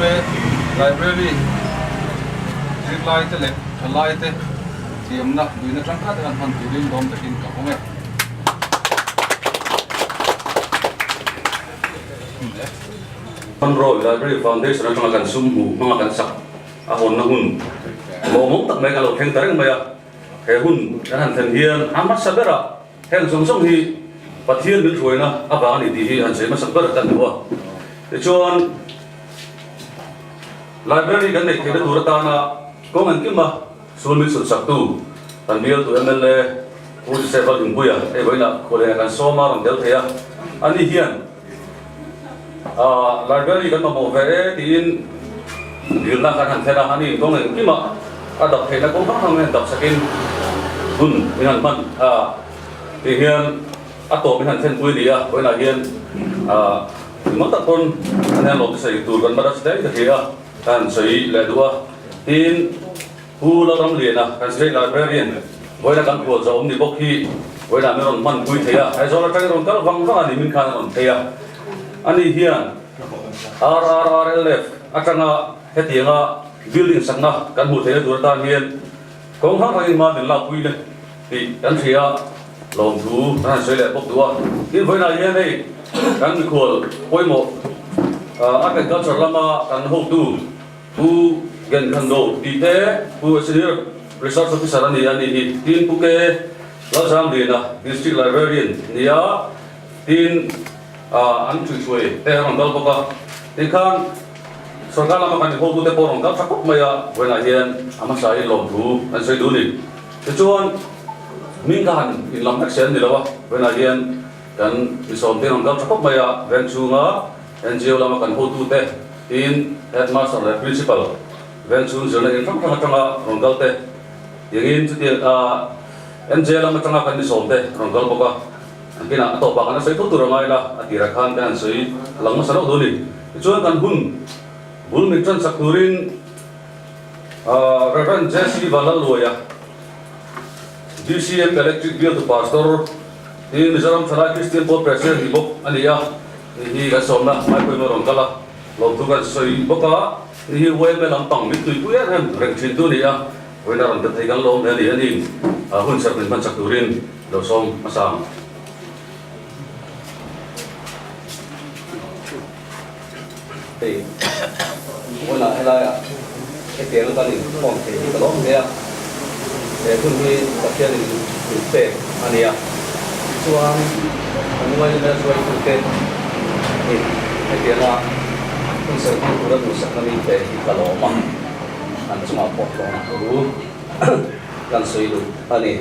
YMA Library zirlaite leh thalaite thiamna duhna tangkai taka hman turin lawm takin ka hawng e. Monroe Library Foundation atanga kan sum hmuh hmanga kan sak a hawnna hun lawmawm tak mai kan lo thleng ta reng mai a. He hun kan han thlen hian a hmasa bera heng zawng zawng hi Pathian min hruaina avang a ni tih hi han sawi hmasak ber kan duh a. Tichuan Library kan neih theihna tur atana kawng engkima sul min sulhsaktu kan bialtu mla Pu Joseph Lalhimpuia hei vawiinah khualeng ah kan sawm a rawn tel thei a. Ani hian Library kan mamawh ve e tiin dilna kan han thlen a, ani kawng engkimah a dap theihna kawng hrang hrang hian dap sakin hun min han hman a tih hian a tawp min han thlenpui a ni a, vawiinah hian engmah tak pawn an hian lawm te sawi tur kan Mother's Day ka hria a, ka han sawi leh duh a, tin Pu Lalramliana kan State Librarian vawiina kan khual zawh awm ni bawk hi vawiinah min rawn hmanpui thei a, Aizawl atangin rawn kal vang vang a ni min khan a rawn phei a. Ani hian RRRLF atanga hetianga building sakna kan hmuh theihna tur atan hian kawng hrang hrangin hma min lakpui le tih kan hria a, lawmthu kan han sawi leh bawk duh a. Tin vawiinah hian hei kan mikhual pawimawh Agriculture lama kan hotu, Pu Gen Khan Do tih te Pu Senior Research Officer a ni a nih hi. Tin Pu K Lalzamliana District Librarian ni a, tin an thuihhruai te a rawn kal bawk a. Tikhan sorkar lama kan inhawtute pawh a rawn kal tha khawp mai a, vawiinah hian a hmasa in lawmthu an sawi duh a ni. Tichuan hming kha han inlam vek se an ni lo a, vawiinah hian kan misawmte an rawn kal tha khawp mai a, veng chhunga NGO lama kan hotute tin Headmaster leh Principal veng chhung zirna in hrang hrang atanga rawn kal te tiangin chutiang NJ lam atanga kan misawm te rawn kal bawk a, an kinah a tawpah kan la sawi tho tur a ngai la, a tirah khan kan han sawi lang hmasa loh dawn a ni. Tichuan kan hun bul min tan chak turin Rev. JC Vanlalluaia, DCM Electric Bialtu Pastor, tin Mizoram Thalai Kristian Pawl President ni bawk a ni a. Ni hi kan sawmna hmaipawimawh rawn kal a, lawmthu kan sawi bawk a, ni hi YMA lampang min tuipui em em reng thin tu a ni a, vawiin a rawn tel thei kan lawm hle a ni, a ni hun serh min hman chak turin lo sawm hmasa ang. Hei vawiinah helaiah hetianga kan inkhawm thei hi ka lawm hle a, he hun hi Pathianin min pek a ni a, tichuan kan ngaihna hruaitute in hetianga hun serh hmang tura duhsakna min pe hi ka lawm a, an chungah pawh hlawm thu kan sawi duh a ni.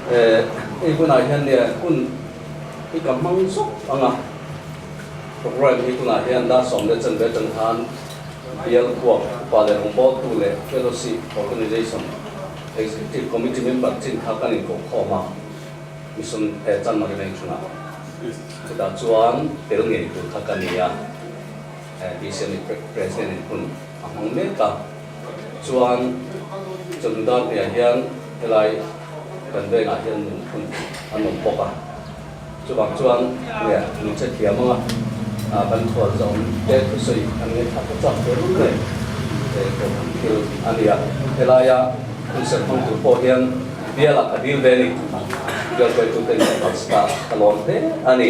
Hei hunah hian nia hun hi ka hmang zawk ang a. Programme hi tunah hian dar 10 leh chanve atang khan Bial Khuap Upa leh Rawngbawltu leh Fellowship Organization Executive Committee member chin kha kan inkohkhawm a, Mission he Chanmari Veng chhungah chutah chuan tel ngei tur kha ka ni a, BCM President in hun a hmang mek a, chuan chawhnu dar hniah hian helai kan vengah hian nun hun an awm bawk a. Chuvang chuan nge min che thiam anga kan khual zawm te thusawi an ngaihthla ta chak ve rul mai he kohhran thil a ni a. Helaia hun serh hmang tur pawh hian bialah ka dil ve a ni. Bial hruaitute in ka ta ka lawm hle a ni.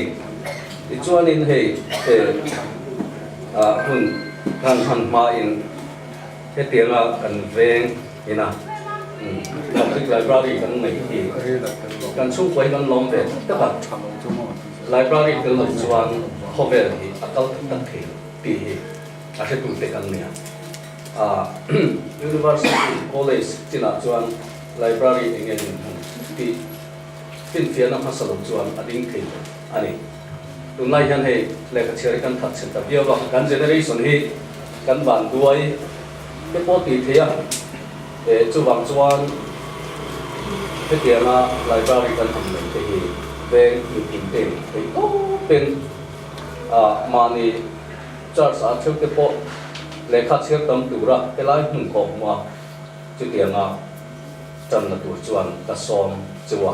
Tichuanin hei he hun kan hman hmain hetianga kan veng ina Public Library kan nei hi kan chhungkua hi kan lawm ve tak tak a, Library tel lo chuan khawvel hi a kal tak tak thei lo tih hi a hretute kan ni a. University, College chinah chuan Library eng nge din hmun tih finfiahna hmasa lo chuan a ding thei lo a ni. Tunlai hian hei lehkha chhiar hi kan that chhe ta viau a, kan generation hi kan vanduai te pawh tih theih a, chuvang chuan hetianga library kan han nei te hi veng mipui te theih tawpin mahni church ah theuh te pawh lehkha chhiar tam tura helai hmun kawh hmuh a, chutianga tanna tur chuan ka sawm chu a.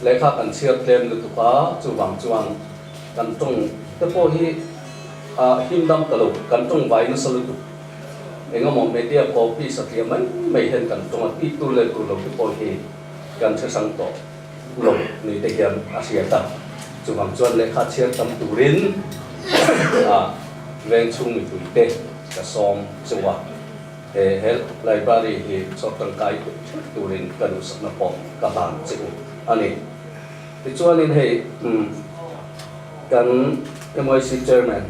Lehkha kan chhiar tlem lutuk a, chuvang chuan kan tawng te pawh hi him dam ta lo, kan tawng vai nasa lutuk. Engemaw media copy satliah mai mai hian kan tawng a, tih tur leh tur lo te pawh hi kan hre hrang tawh lo ni te hian a hriat a. Chuvang chuan lehkha chhiar tam turin veng chhung mipui te ka sawm chauh a. He Health Library hi chhawr tangkai theuh turin ka duhsakna pawh ka hlan che u a ni. Tichuanin hei kan MYC Chairman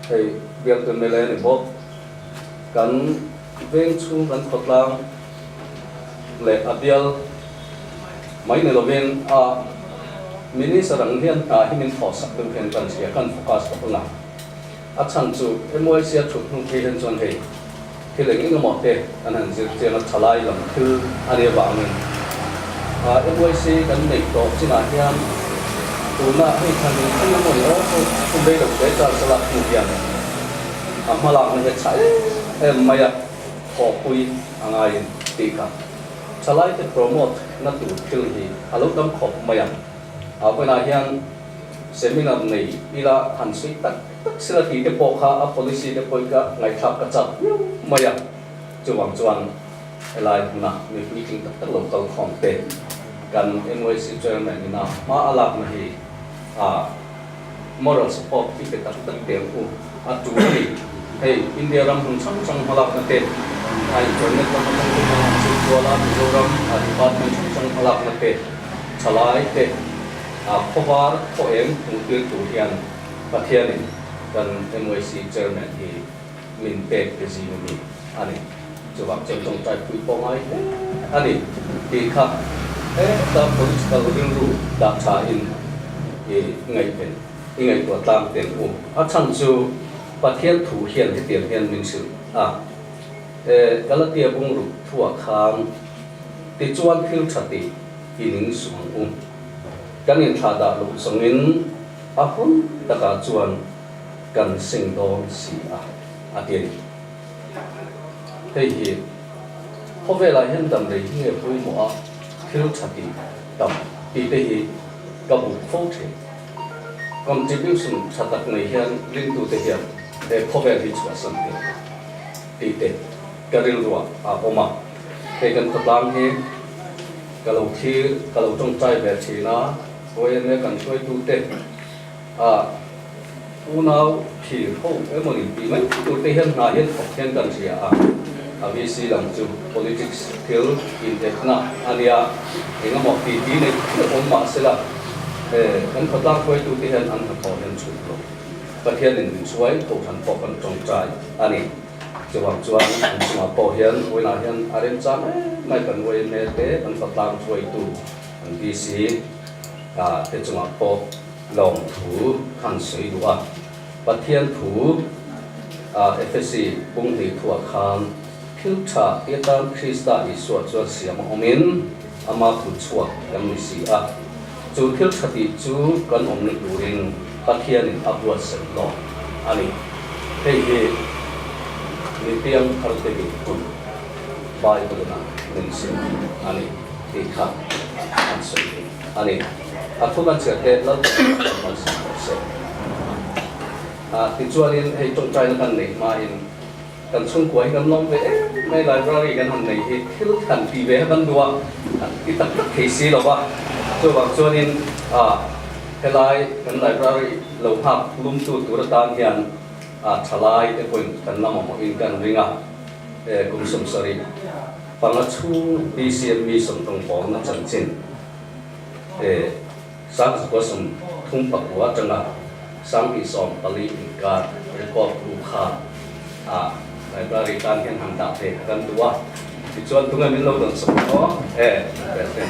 hei Bialtu mla ni bawk, kan veng chhung kan khawtlang leh a bial mai ni lovin a Minister ang hian hna hi min thawhsak deuh hian kan hria, kan focus tawh ang a. A chhan chu MYC a thut hnu phei hian chuan hei thil eng eng emaw te kan han zir chiang a, thalai lam thil a nih avangin MYC kan neih tawh chinah hian tuna hei thlan in eng emaw ni aw chu hun rei lo te charge a lak hnu hian a hmalakna hi a chhah em em mai a, thawhpui a ngaiin tih kha thalai te promote na tur thil hi a lo tam khawp mai a, a vawiinah hian Seminar nei ila han sawi tak tak sila tih te pawh kha a policy te pawh ka ngaihthlak ka chak viau mai a, chuvang chuan helai hmuna mi puitling tak tak lo kal khawm te kan NYC Chairman ina hma a lakna hi a moral support hi pe tak tak teh ang u a tul a ni. Hei India ram hmun hrang hrang hmalakna te a internet lam atang te khan an chhut kual a, Mizoram a department hrang hrang hmalakna te thalai te A khawvar khaw eng hmuh tir tur hian Pathianin kan MYC Chairman hi min pek te zing ami a ni. Chuvang chuan tawngtai pui pawh ngai hle a ni tih kha heta political rilru dah tha in i ngaihven i ngaihtuah tlang teng u. A chhan chu Pathian thu hian hetiang hian min hrilh a, Galatia bungruk thuah khan tichuan thil tha tih i ning suh ang u. Kan inthlah dah loh zawngin a hun takah chuan kan seng dawn si a, a ti a ni. Hei hi khawvelah hian dam rei hi nge pawimawh a, thil tha tih tam tih te hi ka buk fo thin. Contribution tha tak nei hian ringtute hian he khawvel hi chhuahsan thei ang tih te ka rilruah a awm a. Hei kan khawtlang hi ka lo thlir, ka lo tawngtai ve thin a, YMA kan hruaitute a unau thlir ho emawni tih mai tur te hian hna hian thawk hian kan hria a, a VC lam chu politics thil inhekna a nia, engemaw ti ti nei thil awm mah sela kan khawtlang hruaitute hian an hnathawh hian chhut lo. Pathianin min hruai kohhran pawh kan tawngtai a ni. Chuvang chuan an chungah pawh hian vawiinah hian a remchang em mai kan YMA te kan fatlang hruaitu an DC te chungah pawh lawmthu khan sawi duh a. Pathian thu Efesi punghnih thuah khan thil tha ti atan Krista Isua chuan siam a awmin ama kut chhuak kan ni si a. Chu thil tha tih chu kan awmna turin Pathianin a buatsaih lawk a ni. Hei hi mi piang thar te nih hun Bible-in a min sim a ni tih kha an sawi thei a ni. A thu kan chhiar te Lalpa kan malsawm rawh se. Tichuanin hei tawngtaina kan neih hmain Kan chhungkua hi kan lawm ve em mai, library kan han nei hi thil han ti ve kha kan duh a, han ti tak tak thei si lo va, chuvang chuanin helai kan library lo nghak lumtu tur atan hian thalai te pawhin kan la mamawhin kan ring a, kum 75 chhung BCM mi sawmtawng pawlna chanchin 1939 atanga 2014 inkar record bu kha a library tan hian han dah ve kha kan duh a, tichuan tunge min lo dawn sawk ang aw e ber ten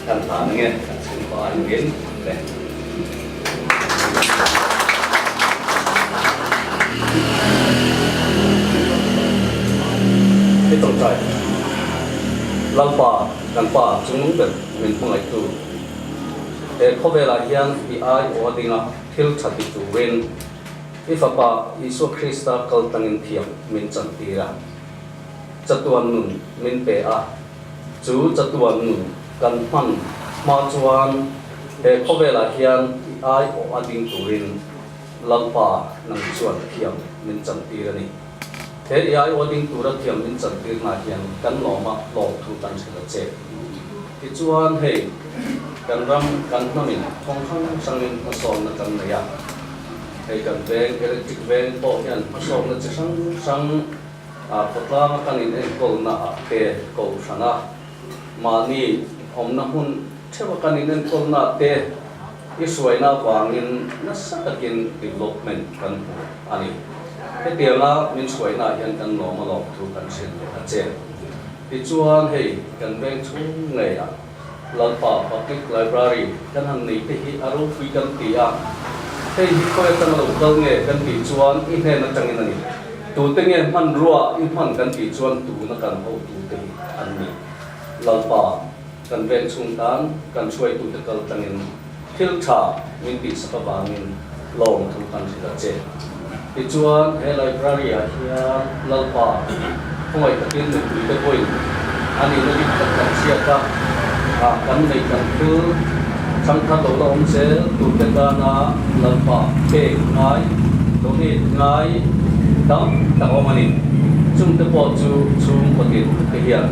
kan hlan ange kan chhungkaw a engin le. I tawngtai Lalpa kan pa chungnung ber min hmangaihtu. He khawvelah hian i ai aw a ding a, thil tha ti turin i Fapa Isua Krista kal tangin thiam min chantir a, chatuan nun min pe a. Chu chatuan nun kan hman hma chuan he khawvelah hian i ai aw a ding turin. Lalpa nang chuan thiam min chantir a ni. He i aiawh ding tura thiam min chantirna hian kan lawma lawmthu kan hrilh a che. Tichuan hei kan ram kan hnamin thawng hrang hrangin hmasawnna kan nei a, hei kan veng electric veng pawh hian hmasawnna chi hrang hrang khawtlanga kan inenkawlna ah te kohhran a mahni awmna hmun theuha kan inenkawlna te i hruaina avangin nasa takin development kan hmu a ni. Hetianga min hruaina ah hian kan lawm a lawm thu kan hrilh leh a che. Tichuan hei kan veng chhung ngeiah Lalpa Public Library kan han nei te hi a ropui kan ti a, hei hi khawi atanga lo kal nge kan tih chuan i hnen atangin a ni. Tute nge hmanrua i hman kan tih chuan tuna kan hotute hi an ni. Lalpa kan veng chhung tan kan hruaitute kal tlangin thil tha min tihsak avangin lawmthu kan hrilh a che. Tichuan he library ah hian Lalpa khawngaih takin mipuite pawhin a nihna dik tak kan chhiat a, ah kan neih kan thil changthar lo la awm zel turte tana Lalpa pek ngai, donate ngai tam tak awm a ni. Chungte pawh chu chhungkaw tin te hian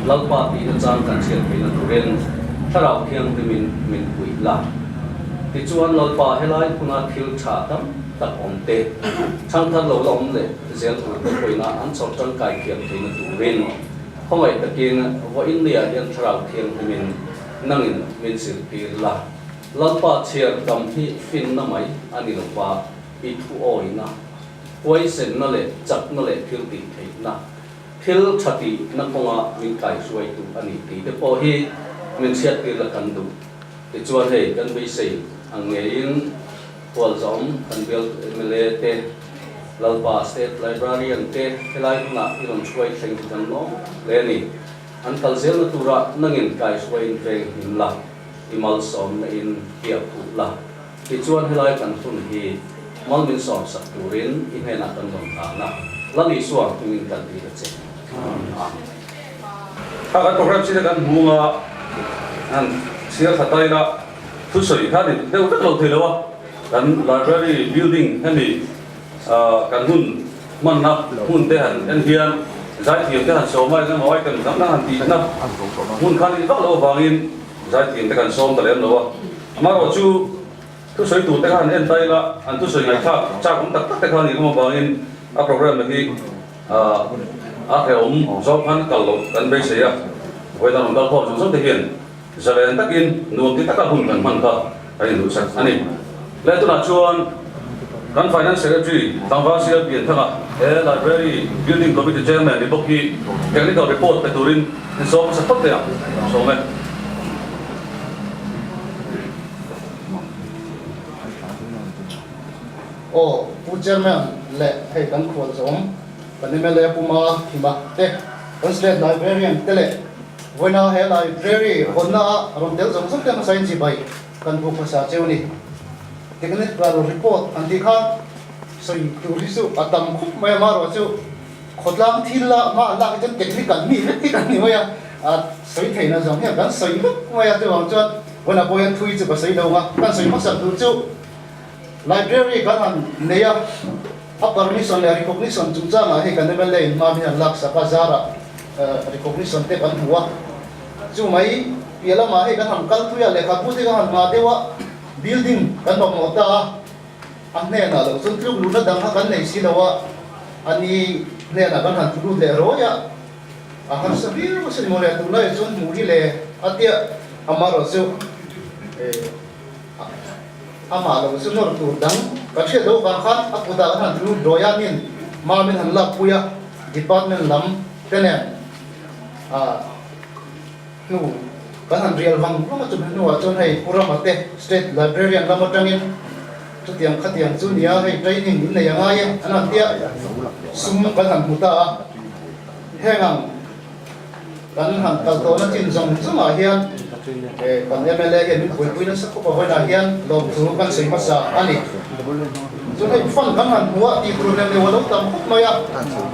Lalpa tihna chang kan hriat theihna turin Thlarau Thianghlimin min puih la. Tichuan Lalpa helai hmuna thil tha tam tak awm te, chhangthar lo la awm leh zel tur te pawina an chawr tangkai thiam theihna turin khawngaih takin vawiin niah hian Thlarau Thianghlimin nangin min zirtir la. Lalpa chhiar tam hi finna mai a ni lova, i thuawina, huaisenna leh chakna leh thil tih theihna, thil tha tihna kawnga min kaihruaitu a ni tih te pawh hi min hriattir la kan duh. Tichuan hei kan beisei ang ngeiin Hualzawm kan bial mla te, Lalpa State Librarian te helai hunah i rawn hruai thleng hi kan lawm hle a ni. An kal zelna turah nangin kaihruaiin veng hlim la, i malsawmna in piah phuh la. Tichuan helai kan hun hi mal min sawmsak turin i hnenah kan rawn tlan a, Lal Isua hmingin kan dil a che. Amen. Kha kan program chin a kan hmung a, han chhiar tha ta ila thusawi kha ni deuh vek lo thei lo a, kan library building hemi kan hun hmanna hmun te han en hian zaithiam te han sawm a, engemaw item dang dang han tihna hmun kha ni vak loh avangin zaithiam te kan sawm ta lem lo a, amaherawhchu thusawi tur te kha han en ta ila an thusawi ngaihthlak chak awm tak tak te kha ni hlawm avangin a program hi A hrehawm zawk khan kal loh kan beisei a, vawiin rawn kal khawm zawng zawng te hian zalen takin nuam ti taka hun kan hman kha kan induhsak a ni. Le tunah chuan kan Finance Secretary Tlangval Sial Pianthanga he Library Building Committee Chairman ni bawk hi Technical Report pe turin in sawm hmasa phawt teh ang, sawm e. Aw, Pu Chairman leh hei kan khual zawm kan mla Puma Thima te, kan State Librarian te leh vawiina he Library hawnna a rawn tel zawng zawng te hmasa in chibai kan bu hmasa cheu a ni. Technical report an tih khan sawi tur hi chu a tam khawp mai a, amaherawh chu khawtlang thil a hma an lak hi chuan technical mi vek hi kan ni mai a, a sawi theihna zawng hian kan sawi vek mai a, chuvang chuan vawiina pawh hian thui chu ka sawi lo ang a, kan sawi hmasa tur chu Library kan han nei a, a permission leh recognition chungchangah hei kan mla in hma min han laksak a, zarah recognition te kan hmu a. Chu mai piah lamah hei kan han kal thui a, lehkhabu te kan han ngah deuh a, building kan mamawh ta a, a hnenah loh chuan tluk luhna dang kha kan nei si lo a, a ni hnenah kan han tlu lut leh rawi a, a harsa viau asin mawle, tunlaiah chuan hmuh hi le a tia, amaherawhchu Amah lo chu nawr tur dang kan hriat loh vang khan a kutah kan han lut dawi a, min ma min han lak pui a, department lam te nen ah hnu kan han rial vang vang a, chumi hnuah chuan hei Pu Rama te State Librarian lam atangin chutiang khatiang chu nia hei training in nei a ngai e an han tia sum kan han hmu ta a, heng ang Kan han kal tawhna chin zawng zawngah hian kan mla hian min buaipui nasa khawp a, vawiinah hian lawmthu kan sawi hmasa a ni. Chuan hei fund kan han hmu a, tih tur lem leuh a lo tam khawp mai a.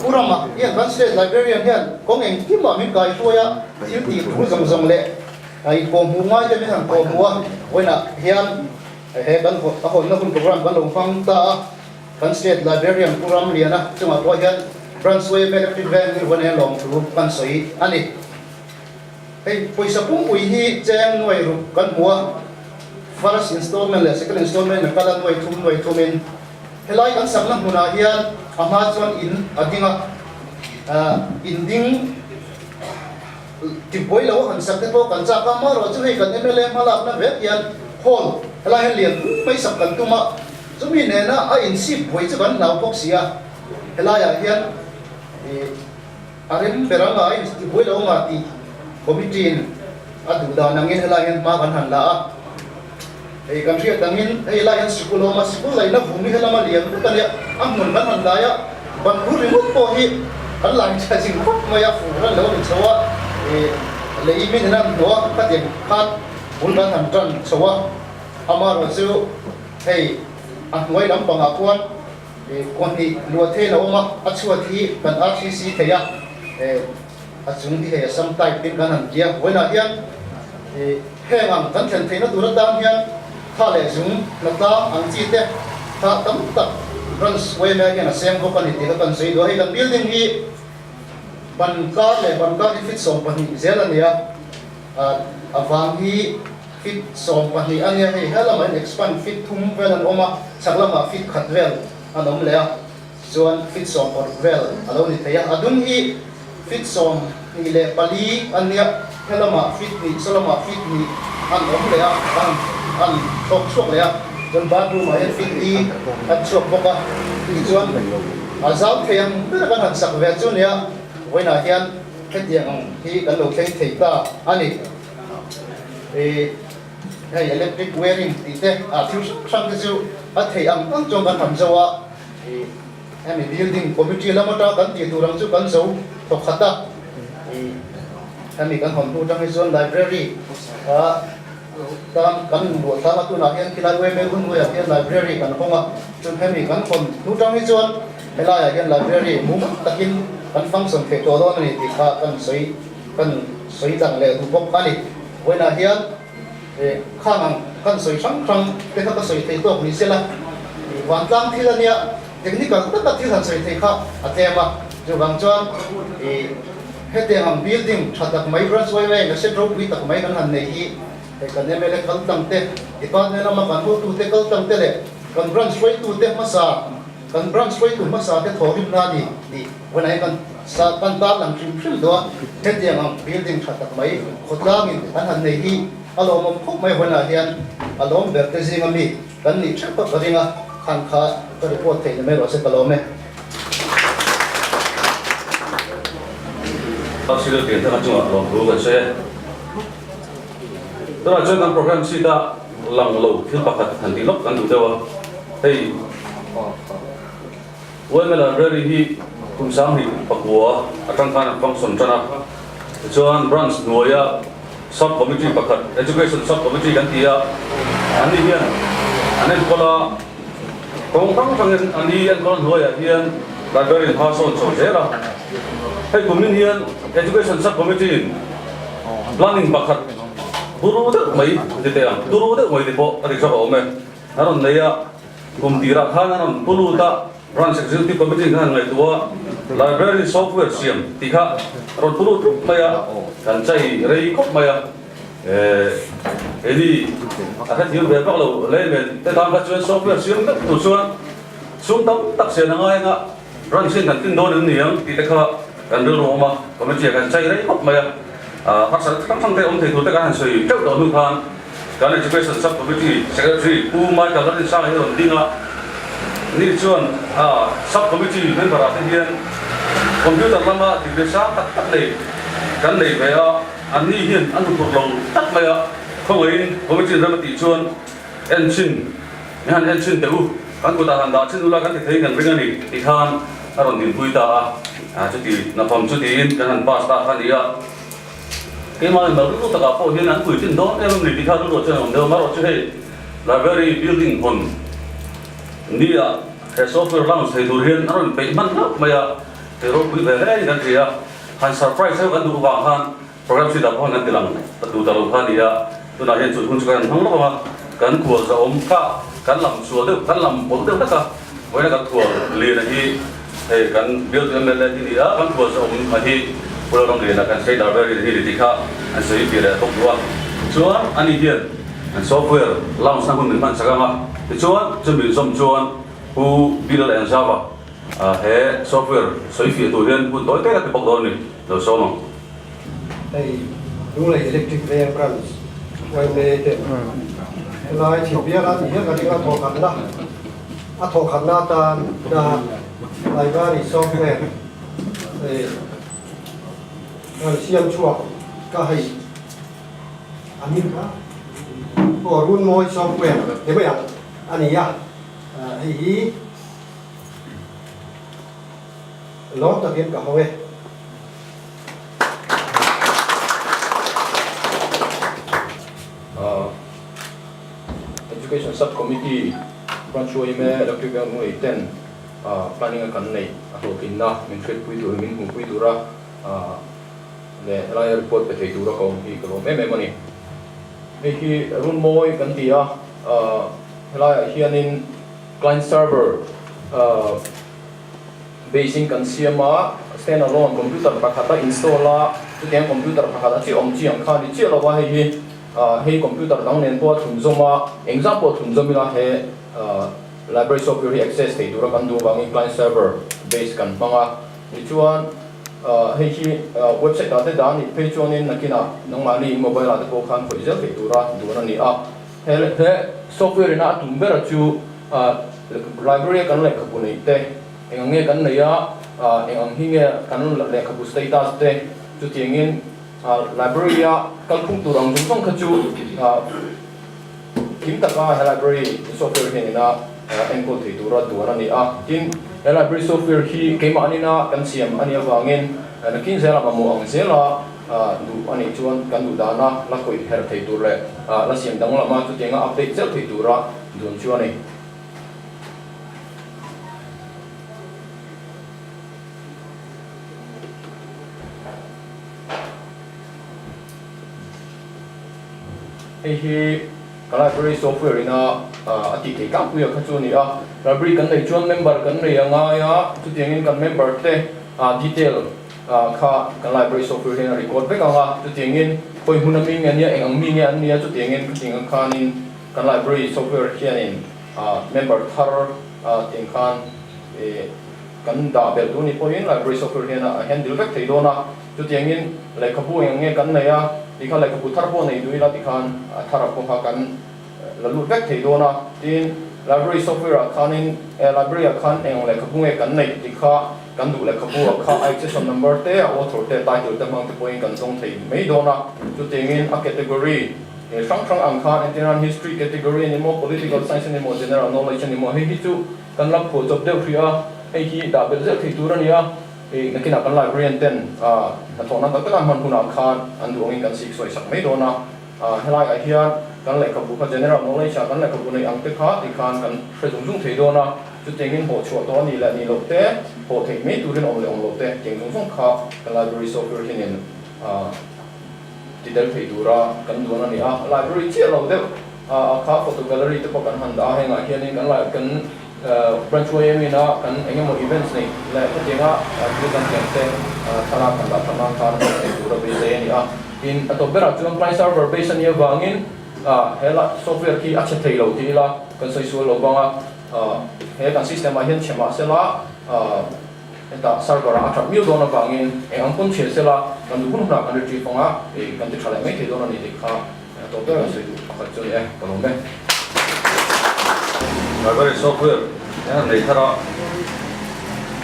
Pu Rama hian kan State Librarian hian kawng engkimah min kaihruai a, thil tih tur zawng zawng leh inkawhhmuh ngai te min han kawhhmuh a, vawiinah hian. He kan a hawnna hun program kan lo hmang ta a, kan State Librarian Pu Ramliana chungah pawh hian Branch YMA Electric Veng hi huan hian lawmthu kan sawi a ni. Hei pawisa pumpui hi cheng nuai ruk kan hmu a, first installment leh second installment a kal a nuai thum nuai thumin helai kan sakna hmunah hian a hma chuan in a ding a, in ding Tibuai lo a han sak te pawh kan chak a, amaherawh chu hei kan mla hmalakna vek hian hall helai hian lian pum mai sak kan tum a, chumi nena a insip buai chu kan hlau bawk si a, helaiah hian ih a rem ber anga a intibuai lo anga tih committee in a duh dan angin helai hian hma kan han la a, hei kan hriat angin hei helai hian sikul a awm a, sikul laihna vum hi helama lian vek a nia, a hmun kan han lai a. Ban bur ringawt pawh hi kan lai tha zing khawp mai a, fur a lo ni chho a, ih lei min hian an hnawh a, khatiang khan bul kan han tan chho a, amaherawh chu hei a hnuai lampangah khuan ih kawhnih luah thei a lo awm a, a chhuat hi kan RCC thei a, eh a chung hi hei a sam type in kan han ti a, vawiinah hian ih heng ang kan thlen theihna tur atan hian Thla leh zung, hnatlang ang chi te kha tam tak branch yma hian a seng bawk a ni tih kha kan sawi duh a. Hei kan building hi ban kar leh ban kar hi feet 12 zel a ni a, a vang hi feet 12 a nia. Hei he lamah hian expand feet thum vel an awm a, chhak lamah feet khat vel an awm leh a, chuan feet 16 vel a lo ni thei a. A dung hi feet 24 a nia, he lamah feet hnih, saw lamah feet hnih an awm leh a, an an thlawk chhuak leh a, chuan bathroom ah hian feet li an chhuak bawk a, tichuan a zau thei ang ber kan han sak ve chu nia, vawiinah hian hetiang ang hi kan lo thleng thei ta a ni. Ih hei electric wiring tih te ah thil hrang hrang te chu a theih ang ang chuan kan han zo a. Ih hemi building committee lam atanga kan tih tur ang chu kan zo thawk khat a, ih hemi kan hawn hnu atang hi chuan library ah tan kan luah tlang a, tunah hian khilai UMA hun hnuaiah hian library kan hawng a, chuan hemi kan hawn hnu atang hi chuan helaiah hian library mum takin kan function theih tawh dawn a ni tih kha kan sawi kan sawi dang leh duh bawk a ni. Vawiinah hian He khang ang kan sawi hrang hrang te kha ka sawi thei tawk ni sela, ih vantlang thil a nia, technical taka thil han sawi thei kha a tlem a, chuvang chuan ih hetiang ang building tha tak mai branch yma in a set ropui tak mai kan han nei hi hei kan mla kal tlang te, department lama kan hotute kal tlang te leh kan branch hruaitute hmasa kan branch hruaitu hmasa te thawhrimna a ni tih vawiinah hian kan sa kan tar lang hrim hrim duh a, hetiang ang building tha tak mai khawtlangin kan han nei hi a lawmawm khawp mai vawiinah hian a lawm ber te zinga mi kan nih theuh kha ka ring a, khan kha ka report theih na mai rawh se ka lawm e. Councilor pian thanga chungah lawmthu kan sawi e. Tunah chuan kan program sheet a lang lo thil pakhat han tih lawk kan duh deuh a, hei YMA Library hi kum 2009 atang khan an function tan a, tichuan branch hnuaia sub committee pakhat Education Sub Committee kan ti a, an ni hian an enkawl a, kawng hrang hrangin an ni enkawl hnuaiah hian library in hma sawn chho zel a, hei kumin hian Education Sub Committee in planning pakhat turu deuh mai ti teh ang, turu deuh mai ti pawh a ri zawk a awm e. A rawn nei a, kum tirah khan a rawn pu lut a, Branch Executive Committee khan ngaihtuah a, Library software siam tih kha a rawn pu lut rup mai a, kan chai rei khawp mai a, keini a hrethiam ve vak lo layman te tan kha chuan software siam deuh tur chuan sum tam tak sian a ngai anga Branch hian kan tin dawn em niang tih te kha kan rilru awm a, Committee ah kan chai rei khawp mai a, harsatna hrang hrang te awm thei tur te kan han sawi teuh tawh hnu khan, Kan Education Sub-Committee Secretary Pu Michael Lalrinsanga hi rawn ding a, ni chuan Sub-Committee member ah te hian computer lama degree sang tak tak nei kan nei ve a, an ni hian an hmu phurh lo tak mai a, khawngaihin Committee ram a tih chuan en chhin, mi han en chhin teh u, kan kutah han dah chhin ula kan ti thei kan ring a ni tih khan a rawn dinpui ta a, chuti napham chutiin kan han pass ta kha a ni a. Keimah in rilru takah pawh hian an puitlin dawn em em ni tih kha rilru chuan a awm deuh a, marawh chu hei library building hawn nia he software launch thei tur hian a rawn peih hman hlauh mai a, hei ropui ve hle in kan hria a, han surprise deuh kan duh vang khan program sheet ah pawh han kan ti lang ta duh ta lo kha a ni a, tunah hian chulh hun chu kan han hmang lawk ang a. Kan khual zahawm kha kan lam sual deuh, kan lam pawlh deuh hlek a, vawiina kan khual lian a hi hei kan bialtu mla hi ni a, kan khual zahawm a hi Pu Lalramliana kan State Librarian hi ni tih kha an sawi piah leh bawk duh a. Chuan ani hian an software launch na hun min hman sak ang a, tichuan chumi zawm chuan Pu Bilal Engzava he software sawi fiah tur hian hun tawi tak a ti bawk dawn a ni, lo sawm ang. Hei Lunglei Electric Veng Branch yma ten helai thingbial a tih hian kan ring a thawhkhatna a thawhkhatna atan na library software eh kan siam chhuak ka hei a hming kha aw Runmawi software ti mai ang a ni a hei hi lawm takin ka hawng e. Education Sub Committee Branch yma Electric Bank Lunglei ten planning a kan neih a hlawhtlinna min hriatpui tur min hmuhpui tura leh helaia report pe thei tura ka awm hi ka lawm em em a ni. Hei hi Runmawi kan ti a, helaiah hianin client server Base in kan siam a, stand alone computer pakhat a install a, chutiang computer pakhat a chi awm chi ang kha a ni chiah lo a, hei hi hei computer dang nen pawh a thlunzawm a, engzah pawh a thlunzawm ila he library software hi access thei tura kan duh avangin client server base kan hmang a, tichuan hei hi website ah te dah a nih phei chuanin nakinah nangmahni in mobile ah te pawh khan khawih zel theih tura duan a ni a, he software ina a tum ber chu library a kan lehkhabu neih te Eng ang nge kan nei a, eng ang hi nge kan lehkhabu status te chutiangin library a kalphung tur ang zawng zawng kha chu kim taka he library software hian ina enkawl thei tura duan a ni a. Tin, he library software hi keimah anina kan siam a nih avangin nakin zela mamawh ang zela duh a nih chuan kan duh dana la khawih herh thei tur leh la siam danglama chutianga update zeuh thei tura duan chu a ni. Hei hi ka library software ina a tih theih tlangpui a kha chu a ni a, library kan neih chuan member kan nei a ngai a, chutiangin kan member te detail kha kan library software hian a record vek ang a, chutiangin khawi hmun a mi nge ania eng ang mi nge an nia chutiangin khatiang ang khanin kan library software hianin Member thar tih khan kan dah belh tur ni pawhin library software hian a handle vek thei dawn a, chutiangin lehkhabu eng nge kan nei a tih khan lehkhabu thar pawh nei duh ila tih khan a thar ah pawh kha kan la lut vek thei dawn a, tin library software ah khanin library ah khan eng lehkhabu nge kan neih tih kha kan duh lehkhabu ah kha a accession number te a author te title te hmang te pawhin kan zawng thei mai dawn a, chutiangin a category He hrang hrang ang khan entirnan history category a ni maw, political science a ni maw, general knowledge a ni maw, hei hi chu kan la phuah chawp deuh hrih a, hei hi dah belh zeuh thei tur a ni a, hei nakinah kan librarian ten hnathawhna tak taka hman hunah khan an duh angin kan sik sawi sak mai dawn a, helaiah hian kan lehkhabu kha general knowledge ah kan lehkhabu neih ang te kha ti khan kan hre zung zung thei dawn a, chutiangin hawh chhuah tawh a nih leh nih loh te, hawh theih mai turin awm leh awm loh te, tiang zung zung kha kan library software hianin Ti tel thei tura kan duan a ni a, library chiah lo deuh a kha photo gallery te pawh kan han dah a, hengah hianin kan lai kan branch yma in a kan eng emaw events nei leh hetianga thil kan tiang te thlalak kan dah tham a khan hman thei tura beisei a ni a. Tin, a tawp berah chuan client server base a nih avangin he software khi a chhe thei lo ti ila kan sawi sual lo vang a, he kan system ah hian chhe mah sela Hetah server ah a that miau dawn avangin eng ang pawn chhiat sela kan duh hun hunah kan retrieve anga ih kan ti tha leh mai thei dawn a ni tih kha tawp ber kan sawi duh pakhat chu a ni e, ka lawm e. Library software hian an nei thar a,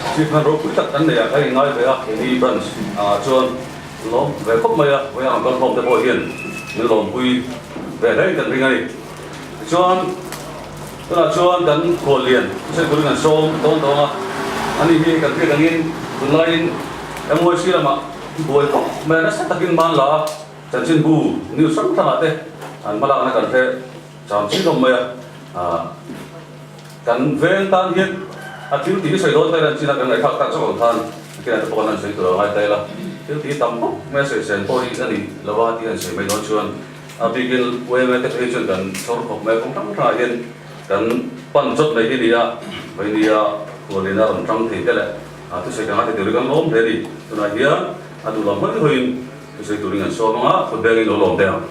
achievement ropui tak kan nei ah kha inngai ve a, keini branch ah chuan lawm ve khawp mai a, vawiin ang kan hlawm te pawh hian min lawmpui ve hle in kan ring a ni. Tichuan tunah chuan kan khuallian thusawi turin kan sawm dawn dawn a, ani hi kan hriat angin tunlaiin MYC lamah buai khawp mai a, nasa takin man la a, chanchinbu news hrang hrangah te an hmalakna kan hre cham chin hlawm mai a, kan veng tan hian a thil tih hi sawi dawn ta ila chin a kan ngaihthlak tak zawk ang khan kinah te pawh kan han sawi tur a ngai ta ila, thil tih tam khawp mai a sawi sen pawh hi a ni lo a tih a han sawi mai dawn chuan. A bikin YMA te phei chuan kan chhawr khawp mai a, kawng hrang hrangah hian kan pan chawt mai hi a ni a, Vainia khualin a rawn tang thei te leh thusawi kan ngaithla turin kan lawm hle a ni. Tunah hian a duh lam hawi hawiin thusawi turin kan sawm ang a, thut bengin lo lawm teh ang.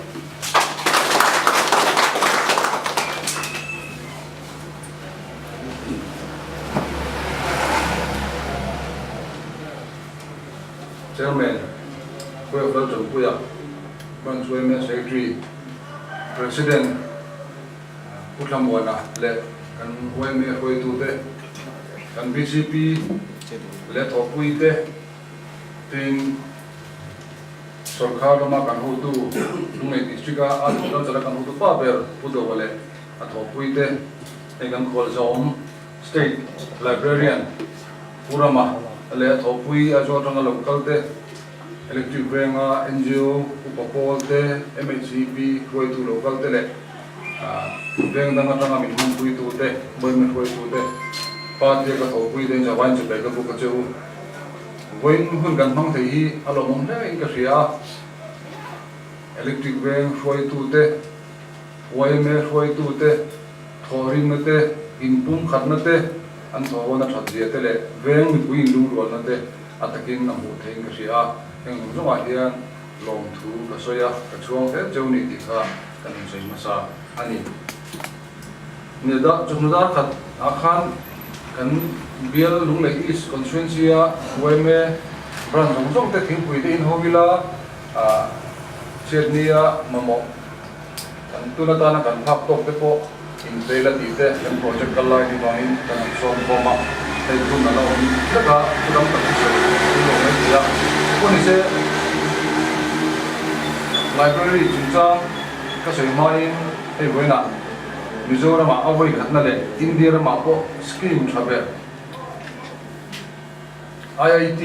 Chairman, Kuya Laltanpuia, Branch yma Secretary, President Pu Thlamuana leh kan yma hruaitute, kan bcp leh thawhpuite tin sorkar lama kan hotu Lunglei District-a Agriculture-a kan hotu pa ber Pu Doa leh a thawhpuite hei kan khualzawm State Librarian Pu Rama leh a thawhpui Aizawl atanga lo kal te, Electric Venga ngo Upa Pawl te, MHCP hruaitu lo kal te leh veng dang atanga min hmanpuitu te, Boyme hruaitu te, Party a ka thawhpui te in zavain chu ka buk a che u. Vawiin hun kan hmang thei hi a lawmawm hle in ka hria a, Electric Veng hruaitu te, Yma hruaitu te, thawhrimna te, inpumkhatna te, an thawhawna that zia te leh veng mipui inlungrualna te a takin a hmuh theiin ka hria a, heng zawng zawngah hian lawmthu ka sawi a, ka chhuang hle cheu ni tih kha kan insawi hmasa a ni. Neda chawhnu dar khat ah khan kan bial Lunglei East Constituency a yma branch zawng zawng te thingpui te inho ila chhiatnia mamawh Kan tun atana kan phak tawk te pawh inpei la tih te kan project kal lai ni vangin kan han sawm khawm a, hei hun a la awm vek a, thu dang tak chu sawi thei lo mai thei a. Pawh ni se library chungchang ka sawi hmain hei vawiinah Mizoramah a vawi khatna leh India ramah pawh scheme tha ber IIT,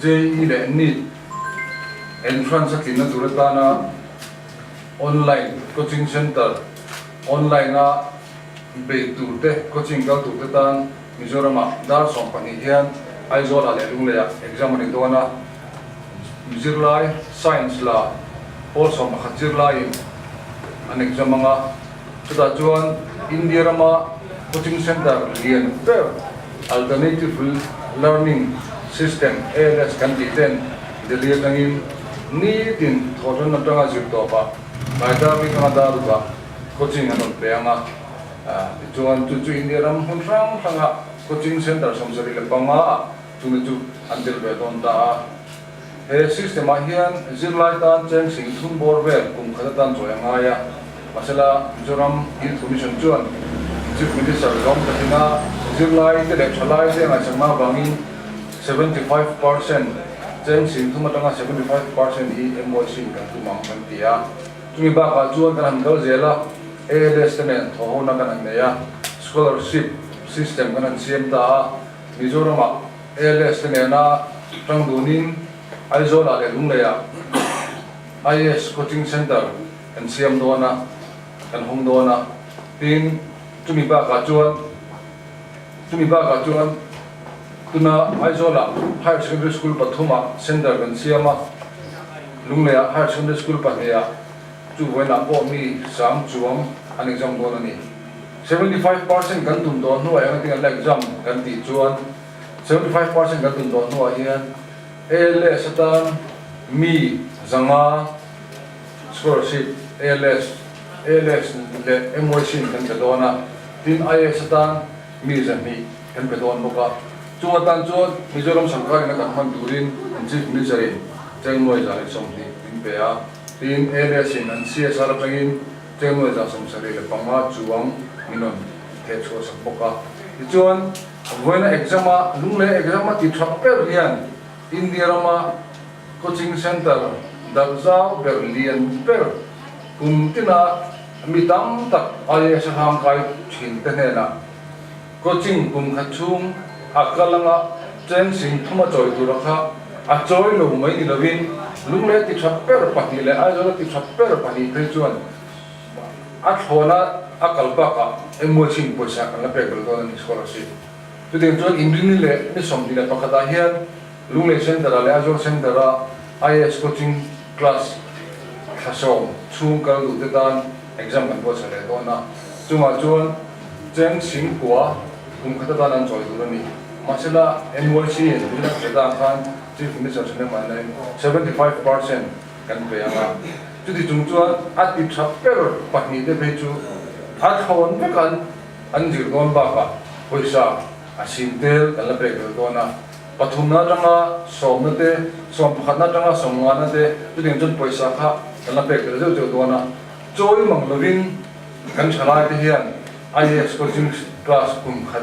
JEE leh NEET entrance a tlinna tur atana Online coaching centre, Online a bei tur te, coaching kal tur te tan Mizoram ah dar 12 hian Aizawl ah leh Lunglei ah exam a ni dawn a. Zirlai Science la pawl 11 zirlai in an exam ang a. Chutah chuan India rama coaching centre lian ber Alternative Learning System, ALS, kan tih ten Delhi atangin nitin thawhhlan atanga zir tawpah Kaida Mikanga Darukah coaching an rawn pe ang a. Tichuan chu chu India ram hmun hrang hranga coaching centre 75 ah chumi chu an tel ve dawn ta a. He system ah hian zirlai tan cheng sing thum bawr vel kum khat atan chawi a ngai a, mahsela Mizoram Youth Commission chuan Chief Minister zawng takin a zirlai te leh thalai te ngaihsakna avangin 75% cheng sing thum atanga 75% hi MYC in kan tum ang kan ti a. Chumi bakah chuan kan han kal zel a, ALS te nen thawhhona kan han nei a, scholarship system kan han siam ta a, Mizoramah ALS te nena tang dunin Aizawlah leh Lungleiah IAS Coaching Centre kan siam dawn a, kan hawng dawn a. Tin, chumi bakah chuan chumi bakah chuan tuna Aizawlah Higher Secondary School pathumah centre kan siam a, Lungleiah Higher Secondary School pahnihah chu vawiinah pawh mi sang chuang an exam dawn a ni. 75% kan tum tawh hnuah engtin an la exam kan tih chuan 75% kan tum tawh hnuah hian ALS atan mi 500 scholarship ALS ALS leh MYC in kan pe dawn a, tin IAS atan mi 200 kan pe dawn bawk a. Chung atan chuan Mizoram sarkarin a kan hman turin an Chief Minister in cheng nuai 120 min pe a, tin ALS in an CSR atangin cheng nuai 75 chuang min rawn theh chhuah sak bawk a. Tichuan Vawiina exam a Lunglei exam a ti tha ber hian India rama coaching centre darh zau ber lian ber kum tina mi tam tak IAS a hlang kai thin te hnenah coaching kum khat chhung a kal anga cheng sing thum a chawi tur a kha a chawi lo mai ni lovin Lunglei a ti tha ber pahnih leh Aizawl a ti tha ber pahnih phei chuan A thlawna a kal bakah engmaw chin pawisa kan la pek belh dawn a ni scholarship. Chutiang chuan Inrini leh ni 21 ah hian Lunglei Centre ah leh Aizawl Centre ah IAS coaching class Thla sawm chhung kal duh te tan exam kan buatsaih leh dawn a, chungah chuan cheng sing kua kum khat atan an chawi tur a ni. Mahsela NYC in min a hre ta khan Chief Minister Thahnem Ainain 75% kan pe ang a, chuti chung chuan a ti tha ber pahnih te phei chu a thlawn vek an an zir dawn bakah pawisa a sim tel kan la pek vel dawn a. Pathumna atanga sawmna te, sawmpakhatna atanga sawmngana te chutiang chuan pawisa kha kan la pek tel zeuh zeuh dawn a. Chawi mang lovin kan thalai te hian IAS coaching class kum khat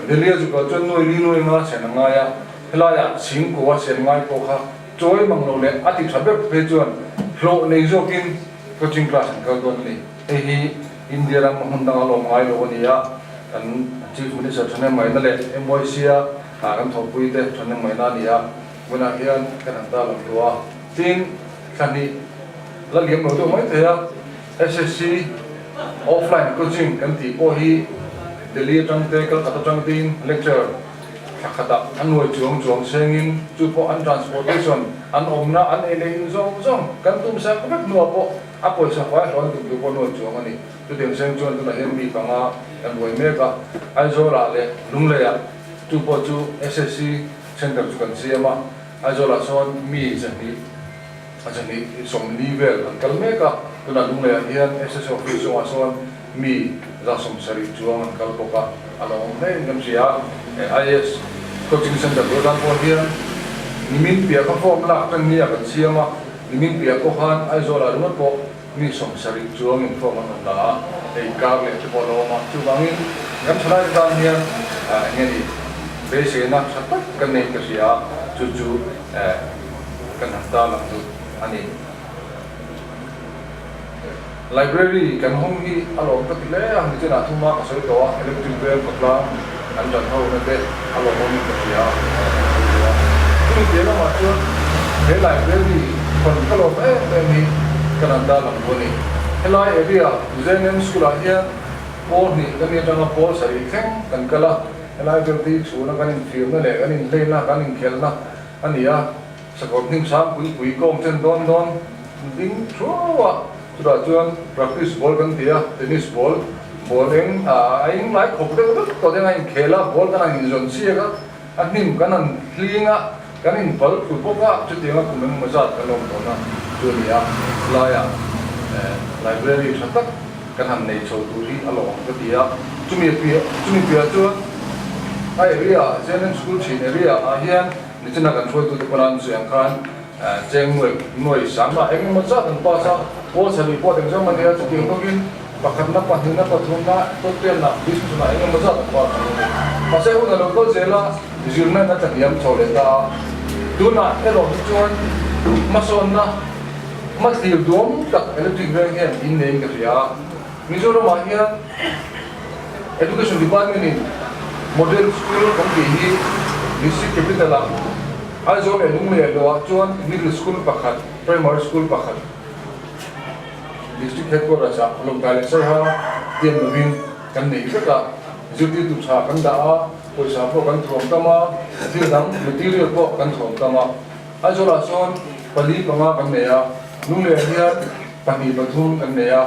Delhi a zuk chuan nuai li nuai nga sian a ngai a, helaiah chhingkua sian ngai pawh kha chawi mang lo leh a ti tha ber phei chuan hlawh nei zawkin coaching class an kal dawn a ni. Hei hi India ram hmun danga lawm ngai lo a ni a, kan Chief Minister Thahnem Maina leh MYC a Ah kan thawhpui te thahnem ngaihna a ni a, hmunah hian kan han ta lang tawh a. Tin, thla hnih la liam lo deuh mai thei a, SSC offline coaching kan tih pawh hi Delhi atang te, Calcutta atang tein lecture thla khatah an nuai chuang chuang sengin chu pawh an transportation, an awmna, an ei leh in zawng zawng kan tum sak vek hnuah pawh a pawisa fai hlawh an tum tur pawh nuai chuang a ni. Chutiang seng chuan tunah hian mi panga kan buai mek a, Aizawlah leh Lungleiah Chu pawh chu SSC Centre chu kan siam a, Aizawlah sawn mi zahnih a zahnih 40 vel an kal mek a, tunah Lungleiah hian SSC Office chungah sawn mi 170 chuang an kal bawk a, a lo awm hle in kan hria a. IAS Coaching Centre tur atan pawh hian nimin piah kha form lak tan nia kan siam a, nimin piah pawh khan Aizawlah ringawt pawh Mi 70 chuang in form an rawn la a, hei kar leh te pawh a lo awm a, chuvangin kan thalai te tan hian eng nge ni beiseina tha tak kan nei ka hria a, chu chu kan han ta lang duh a ni. Library kan hawng hi a lawm ka ti hle a, nichinah thuma ka sawi tawh a, electric bell kawtlang an tan ho na te a lawmawmin ka hria a, chumi piah lamah chuan he library hawn ka lawm em em hi ka nan ta lang bu a ni. Helai area ZNM School ah hian pawl hnih kan nih atanga pawl sarih thleng kan kal a, helai vel te hi chhuna kan infiamna leh kan inhleina kan inkhelhna a ni a, sakawr hnim sang pui pui kawng chen dawn dawn ding thuau a, chutah chuan practice ball kan ti a, tennis ball, ball eng a eng lai khawp deuh vek tawh deng a inkhel a, ball kan han inzawn chiak a, a hnim kan han hling a, kan inpal thlu bawk a, chutianga kum engemaw zat kan awm tawn a chu a ni a, helaiah library tha tak kan han nei chho tur hi a lawm ka ti a, chumi piah chumi piah chuan a area Zealand school thin area ah hian Nichina kan hruaitute pawn an sawi ang khan cheng nuai nuai sangah eng emaw zat an pass a, pawl sarih pawh eng zawng a nia, chutiang bawkin pakhatna, pahnihna, pathumna, tawtpianna, business-na eng emaw zat an pass ang a ni. Mahse hun a lo kal zel a, zirna in a tlahniam chho leh ta a, tunah erawh hi chuan hmasawnna hmathlir duam tak electric veng hian in neiin ka hria a, Mizoramah hian Education Department in Model School kan tih hi District Capital ah Aizawl leh Lunglei lo ah chuan Middle School pakhat, Primary School pakhat District Headquarters ah Lawngtlai leh Saiha tiam lovin kan nei vek a, zirtirtu tha kan dah a, pawisa pawh kan thuam tam a, thil dang material pawh kan thuam tam a. Aizawl ah chuan pali panga kan nei a, Lunglei ah hian pahnih pathum kan nei a.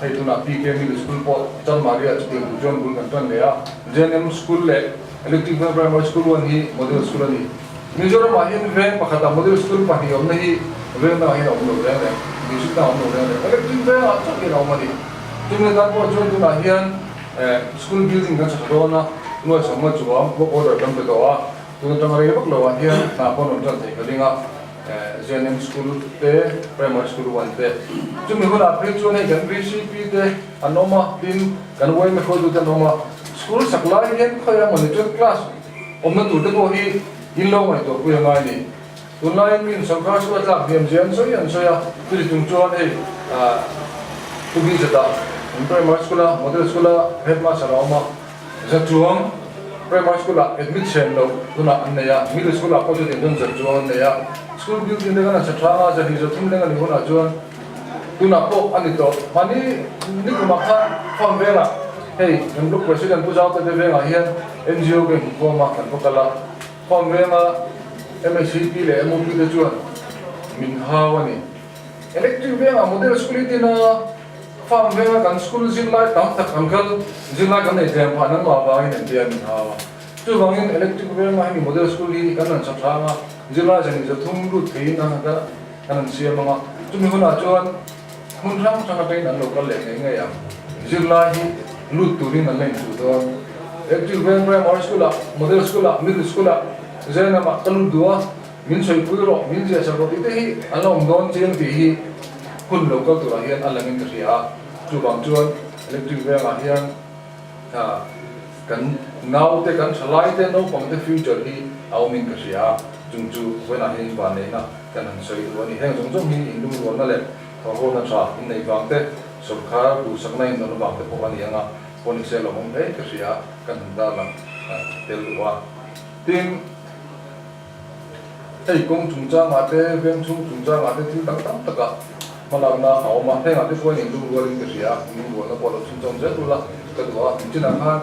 Hei tunah PK Middle School pawh Chanmari ah chutiang tur chuan bul kan tan leh a, JNM School leh Electric Veng Primary School one hi Model School a ni. Mizoram ah hian veng pakhat ah Model School pahnih awmna hi veng dangah hian a awm lo reng reng, district dangah a awm lo reng reng, Electric Veng ah chauh hian a awm a ni. Chumi atan pawh chuan tunah hian school building kan sa tha dawn a, nuai sawmnga chuang work order kan pe tawh a, tun atanga rei vak lo ah hian hna pawh an rawn tan thei ka ring a. ZNM School te, Primary School one te. Chumi hunah phei chuan hei kan VCP te an awm a, tin kan yma hruaitu te an awm a. School sak lai hian khawi a mawni chuan class awmna tur te pawh hi in lo ngaihtuah pui a ngai ni. Tunlaiin min sorkar chu a tlak hniam zia an sawi an sawi a, chuti chung chuan hei Pu Bizata an Primary School a, Model School a Headmaster a awm a. Za chuang Primary School ah admit chhen loh hunah an nei a, Middle School ah pawh chutiang chuan za chuang an nei a, School building te kan han sa thang a, 200 300 leng a nih hunah chuan tunah pawh a ni tawh. Mahni nikumah khan farm vengah hei kan Block President Pu Zaute te vengah hian NGO bank inkhawm a kan va kal a, farm venga MHCP leh MOP te chuan min hau a ni. Electric vengah model school hi tin a, farm venga kan school zirlai tam tak ang kal zirlai kan nei tlem phah nan mah vangin an tia min hau a. Chuvangin electric vengah hemi model school hi kan rawn sa thang a, zirlai zan inzathum lut theiin an kan rawn siam ang a, chumi hunah chuan hmun hrang hrang atangin an lo kal leh ngei ngei ang. Zirlai hi lut turin an la inchuh dawn. Electric veng primary school ah, model school ah, middle school ah, Zainam ah ka lut duh a. Min sawipui rawh, min ziahsak rawh tih te hi an la awm dawn chiang tih hi hun lo kal turah hian a langin ka hria a. Chuvang chuan electric vengah hian kan naute, kan thalaite, naupangte future hi a awmin ka hria a. Chung chu vawiinah hian invanneihna kan han sawi duh a ni. Heng zawng zawng hi inlungrualna leh thawhhawlna tha inneih vang te, sawrkar duhsakna indawn avang te pawh a ni ang a, pawh ni se lo awm hle ka hria a, kan han darlang tel duh a. Tin. Hei kawng chungchangah te, veng chhung chungchangah te thil dang tam takah hmalakna a awm a, hengah te chuan in lungrualin ka hria a, in lungrualna pawh lo chhunchawm zel ula ka duh a, nichinah khan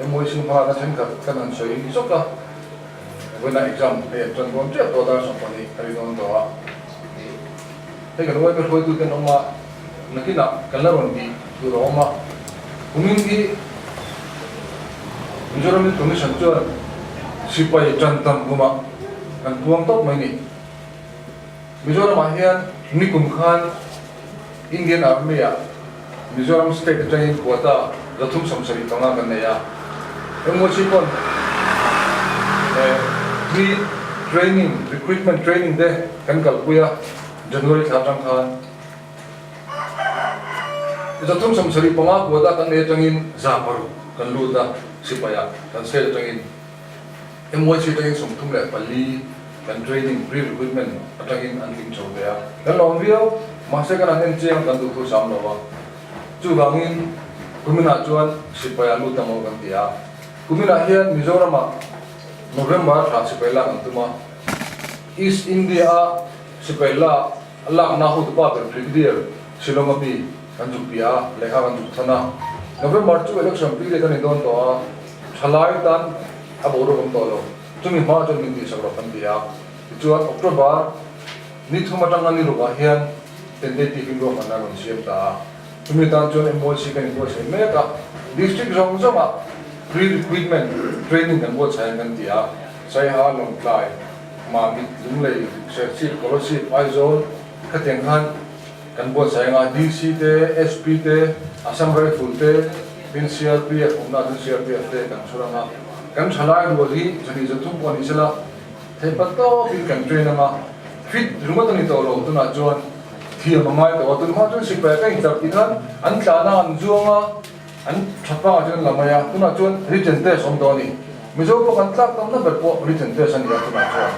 MYC hmalakna thenkhat kan han sawi zawk a, vawiinah exam hei an tan dawn tep tawh a, dar 12 a ri dawn tawh a, hei kan YMA hruaitute an awm a, nakinah kan la rawn tih tur a awm a, kumin hi Mizoram Youth Commission chuan sipai tan tam kumah kan puang tawp mai ni. Mizoramah hian nikum khan Indian Army-ah Mizoram State atangin quota 375 kan nei a, MOC pawn pre training, recruitment training te kan kalpui a, January thla atang khan. 375 quota kan nei atangin 600 kan lut a, sipaiah kan state atangin. MYC atangin 34 kan training pre-recruitment atangin an tling chho ve a. Kan lawm viau, mahse kan han en chiang kan duh thu sam lo a. Chuvangin kuminah chuan sipai a lut ang aw kan ti a. Kuminah hian Mizoramah November thla sipai lak an tum a. East India-a sipai lak lakna hotupa ber Brigadier Shillong a mi kan zuk piah a, lehkha kan zuk than a. November chu election period a ni dawn tawh a. Thalai tan a boruak awm tawh lo. Chumi hma chuan min tihsak rawh kan ti a. Tichuan October ni thum atanga ni rukah hian tentative in ruahmanna a rawn siam ta a. Chumi tan chuan MYC kan inbuatsaih mek a. District zawng zawngah pre-recruitment training kan buatsaih ang kan ti a. Saiha, Lawngtlai, Mamit, Lunglei, Serchhip, Kolasib, Aizawl khatiang khan Kan buatsaih anga DC te, SP te, Assam Rifle te, tin CRPF awmna ah chuan CRPF te kan chhur anga, kan thalai rual hi 203 pawh ni sela theihpat tawpin kan train anga, fit ringawt a ni tawh lo tunah chuan thiam a ngai tawh a, tunhma chuan sipai ka intlar tih khan an tlana an zuang a, an tha pangah chuan an la mai a, tunah chuan written test awm tawh a ni. Mizo pawh kan tlak tamna ber pawh written test a ni a tunah chuan.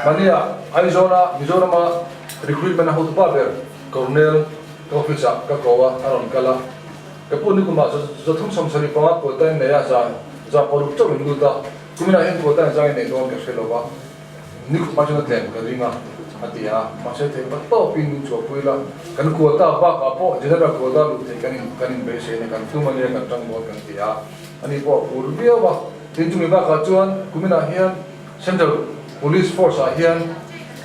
Mahnia Aizawla Mizorama Recruitment a hotupa ber Colonel ka office ah ka ko a, a rawn kal a. Ka pu nikumah 375 quota in nei a, 600 chauh in lut a, kuminah hian quota in zang in neih dawn ka hre lo va, nikumah chuan a tlem ka ring a, a ti a. Mahse thei pa tawpin min chhuahpui la, kan quota bakah pawh general quota luh theih kan in kan inbeisei a ni, kan tum a nia, kan tang dawn kan ti a. Ani pawh a phur viau a. Tin chumi bakah chuan kuminah hian Central Police Force ah hian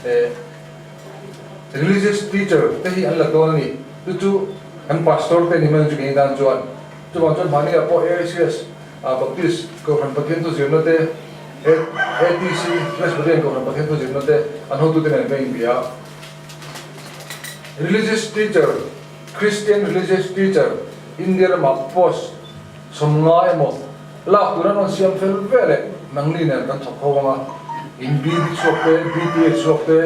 eh, Religious teacher te hi an la dawn a ni. Chu chu kan pastor te ni mai ang chu kei tan chuan. Chuvang chuan mahni ah pawh AICS ah Baptist Kohhran Pathian thu zirna te, ATC Presbyterian Kohhran Pathian thu zirna te an hotu te nen ka inbia a. Religious teacher, Christian religious teacher India ramah post 50 emaw lak tur an rawn siam fel veleh nangni nen kan thawk ho ang a, in BD chhuak te, BTA chhuak te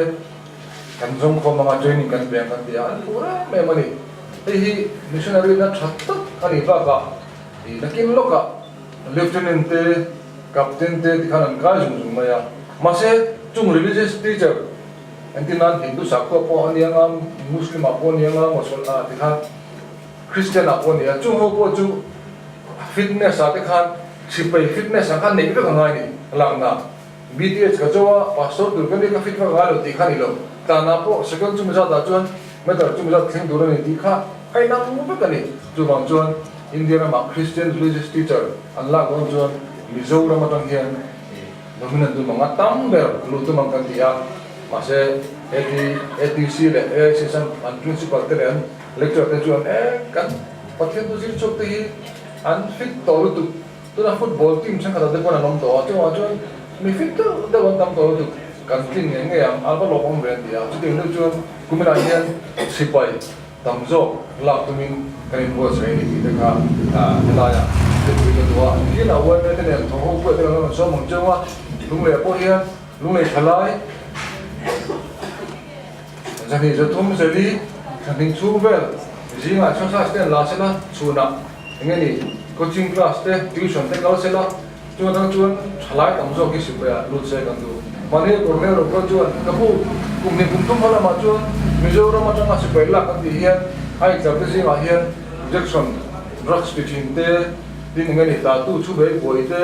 kan zawng khawm ang a, training kan pe ang kan ti a, an fuh rem em a ni. Hei hi missionary na tha tak a nih bakah ih nakin lawkah lieutenant te, captain te tikhan an kai zung zung mai a, mahse chung religious teacher entir nan Hindu sakhua pawh a ni ang a, Muslim ah pawh a ni ang a, Mosolman ah tikhan Christian ah pawh a ni a, chung ho pawh chu Fitness ah te khan sipai fitness ah khan neih vek a ngai ni lakna BTH ka zo a pastor tur ka nia ka fit vek a ngai lo tih kha ni lo tlanah pawh second chumi zat ah chuan meter chumi zat thleng tur a ni tih kha a inang vek a ni chuvang chuan India ramah Christian religious teacher an lak dawn chuan Mizoram atang hian dominant tum ang a tam ber luh tum ang kan ti a mahse. AT, ATC leh AIC san an principal te leh an lecturer te chuan e kan Pathian thu zir chhuak te hi an fit tawh lutuk, tuna football team thenkhat ah te pawn an awm tawh a, chuvangah chuan mi fit deuh deuh an tam tawh lutuk, kan tlin ngei ngei ang, a va lawmawm ve an ti a, chutiang deuh chuan kuminah hian sipai tam zawk lak tumin kan inbuatsaih a ni tih te kha helaiah thilpui ka duh a. Nikin ah YMA te nen thawk ho pawh te kan rawn sawm ang cheu a, Lunglei ah pawh hian Lunglei thalai 2 3 4 thla chhung vel zingah exercise te an la sela, chhunah eng nge ni coaching class te tuition te kal sela, Chu atang chuan thalai tam zawk hi sipai ah lut se kan duh. Mahni Colonel Rokro chuan ka pu, kum hnih kum thum hma lamah chuan Mizoram atanga sipai lak an tih hian a intlar te zingah hian injection drugs ti thin te, tin eng nge ni tatu chhu bei buai te,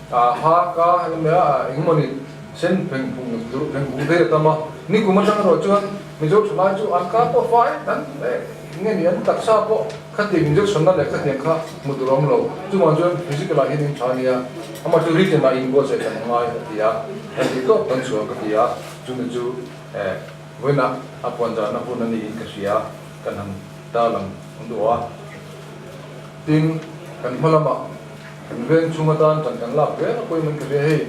ha ka eng emaw ni sen pheng phung durh pheng phung thei a tam a. Ni kum atang erawh chuan Mizo thalai chu an ka pawh fai an eng nge ni an taksa pawh Khatiang injection na leh khatiang kha hmu tur a awm lo. Chuvang chuan physical ah hian in tha a nia, amah chu written ah in buatsaih kan ngai a ti a, kan tih tawp kan chhuah ka ti a, chumi chu eh vawiinah a puan zahna hun a niin ka hria, kan han tarlang ang duh a. Tin, kan hma lamah kan veng chhung atan ṭan kan lak vel a pawimawh in ka hria hei,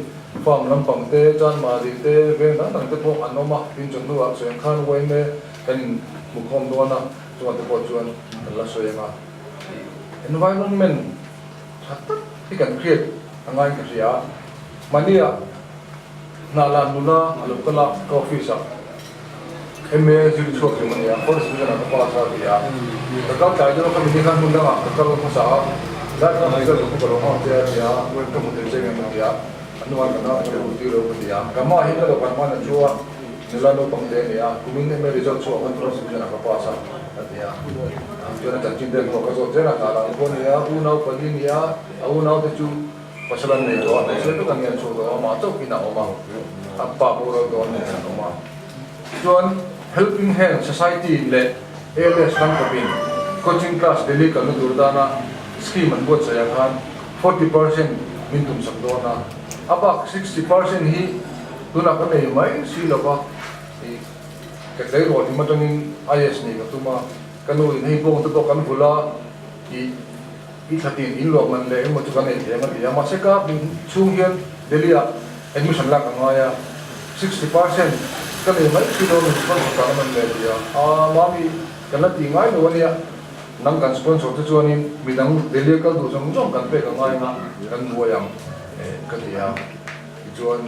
farm lampang te, chanmari te, veng dang dang te pawh an awm a, tin chawhnuah sawi ang khan yma kan in hmukhawm dawn a. Chungah te pawh chuan kan la sawi ang a, environment tha tak hi kan hriat a ngaiin ka hria a, mahnia hnah lah nula a lo kal a, ka office ah MA zir chhuak hlum a ni a, first division ah ka pass a ti a, ka kal tlai deuh a, khami ni khan hmun dangah ka kal hmasa a, tlai khan result ka hmu ka lo nghak che a ti a, ka hmu thei che ngem a ti a, a hnuah ka nau ka lo tir lo ka ti a, ka mah hi ka dawhkan hman a chu a. Nula naupang te a ni a, kumin MA result chhuah khan first division ah ka pass a, a ti a. Chuan a chanchin te hnuah ka zawt zel a, hna lah pawh a ni a, unau pali a ni a, a unau te chu pasal an nei tawh a, hmeichhia vek an ni an chhuak tawh a, amah chauh in a awm a, a pa boral dawn nen an awm a. Chuan Helping Hand Society leh ALS lam kawpin coaching class Delhi kalna tur tana scheme an buatsaih ah khan 40% min tumsak dawn a, a bak 60% hi Tunah ka nei mai si lo va, ih ka tleirawl hlim atangin IS nei ka tum a, ka nu in hei bawng te pawh kan vul a, ih i thlatin in luah man leh engemaw chu kan ei thei ang a ti a, mahse ka hlim chhung hian Delhi ah admission lak a ngai a, 60% ka nei mai si lo min sponsor tak a man leh a ti a, aa mami kan la tih ngai lo a nia, nang kan sponsor te chuanin midang Delhi a kal duh zawng zawng kan pek a ngai ang a, kan buai ang ka ti a. Tichuan,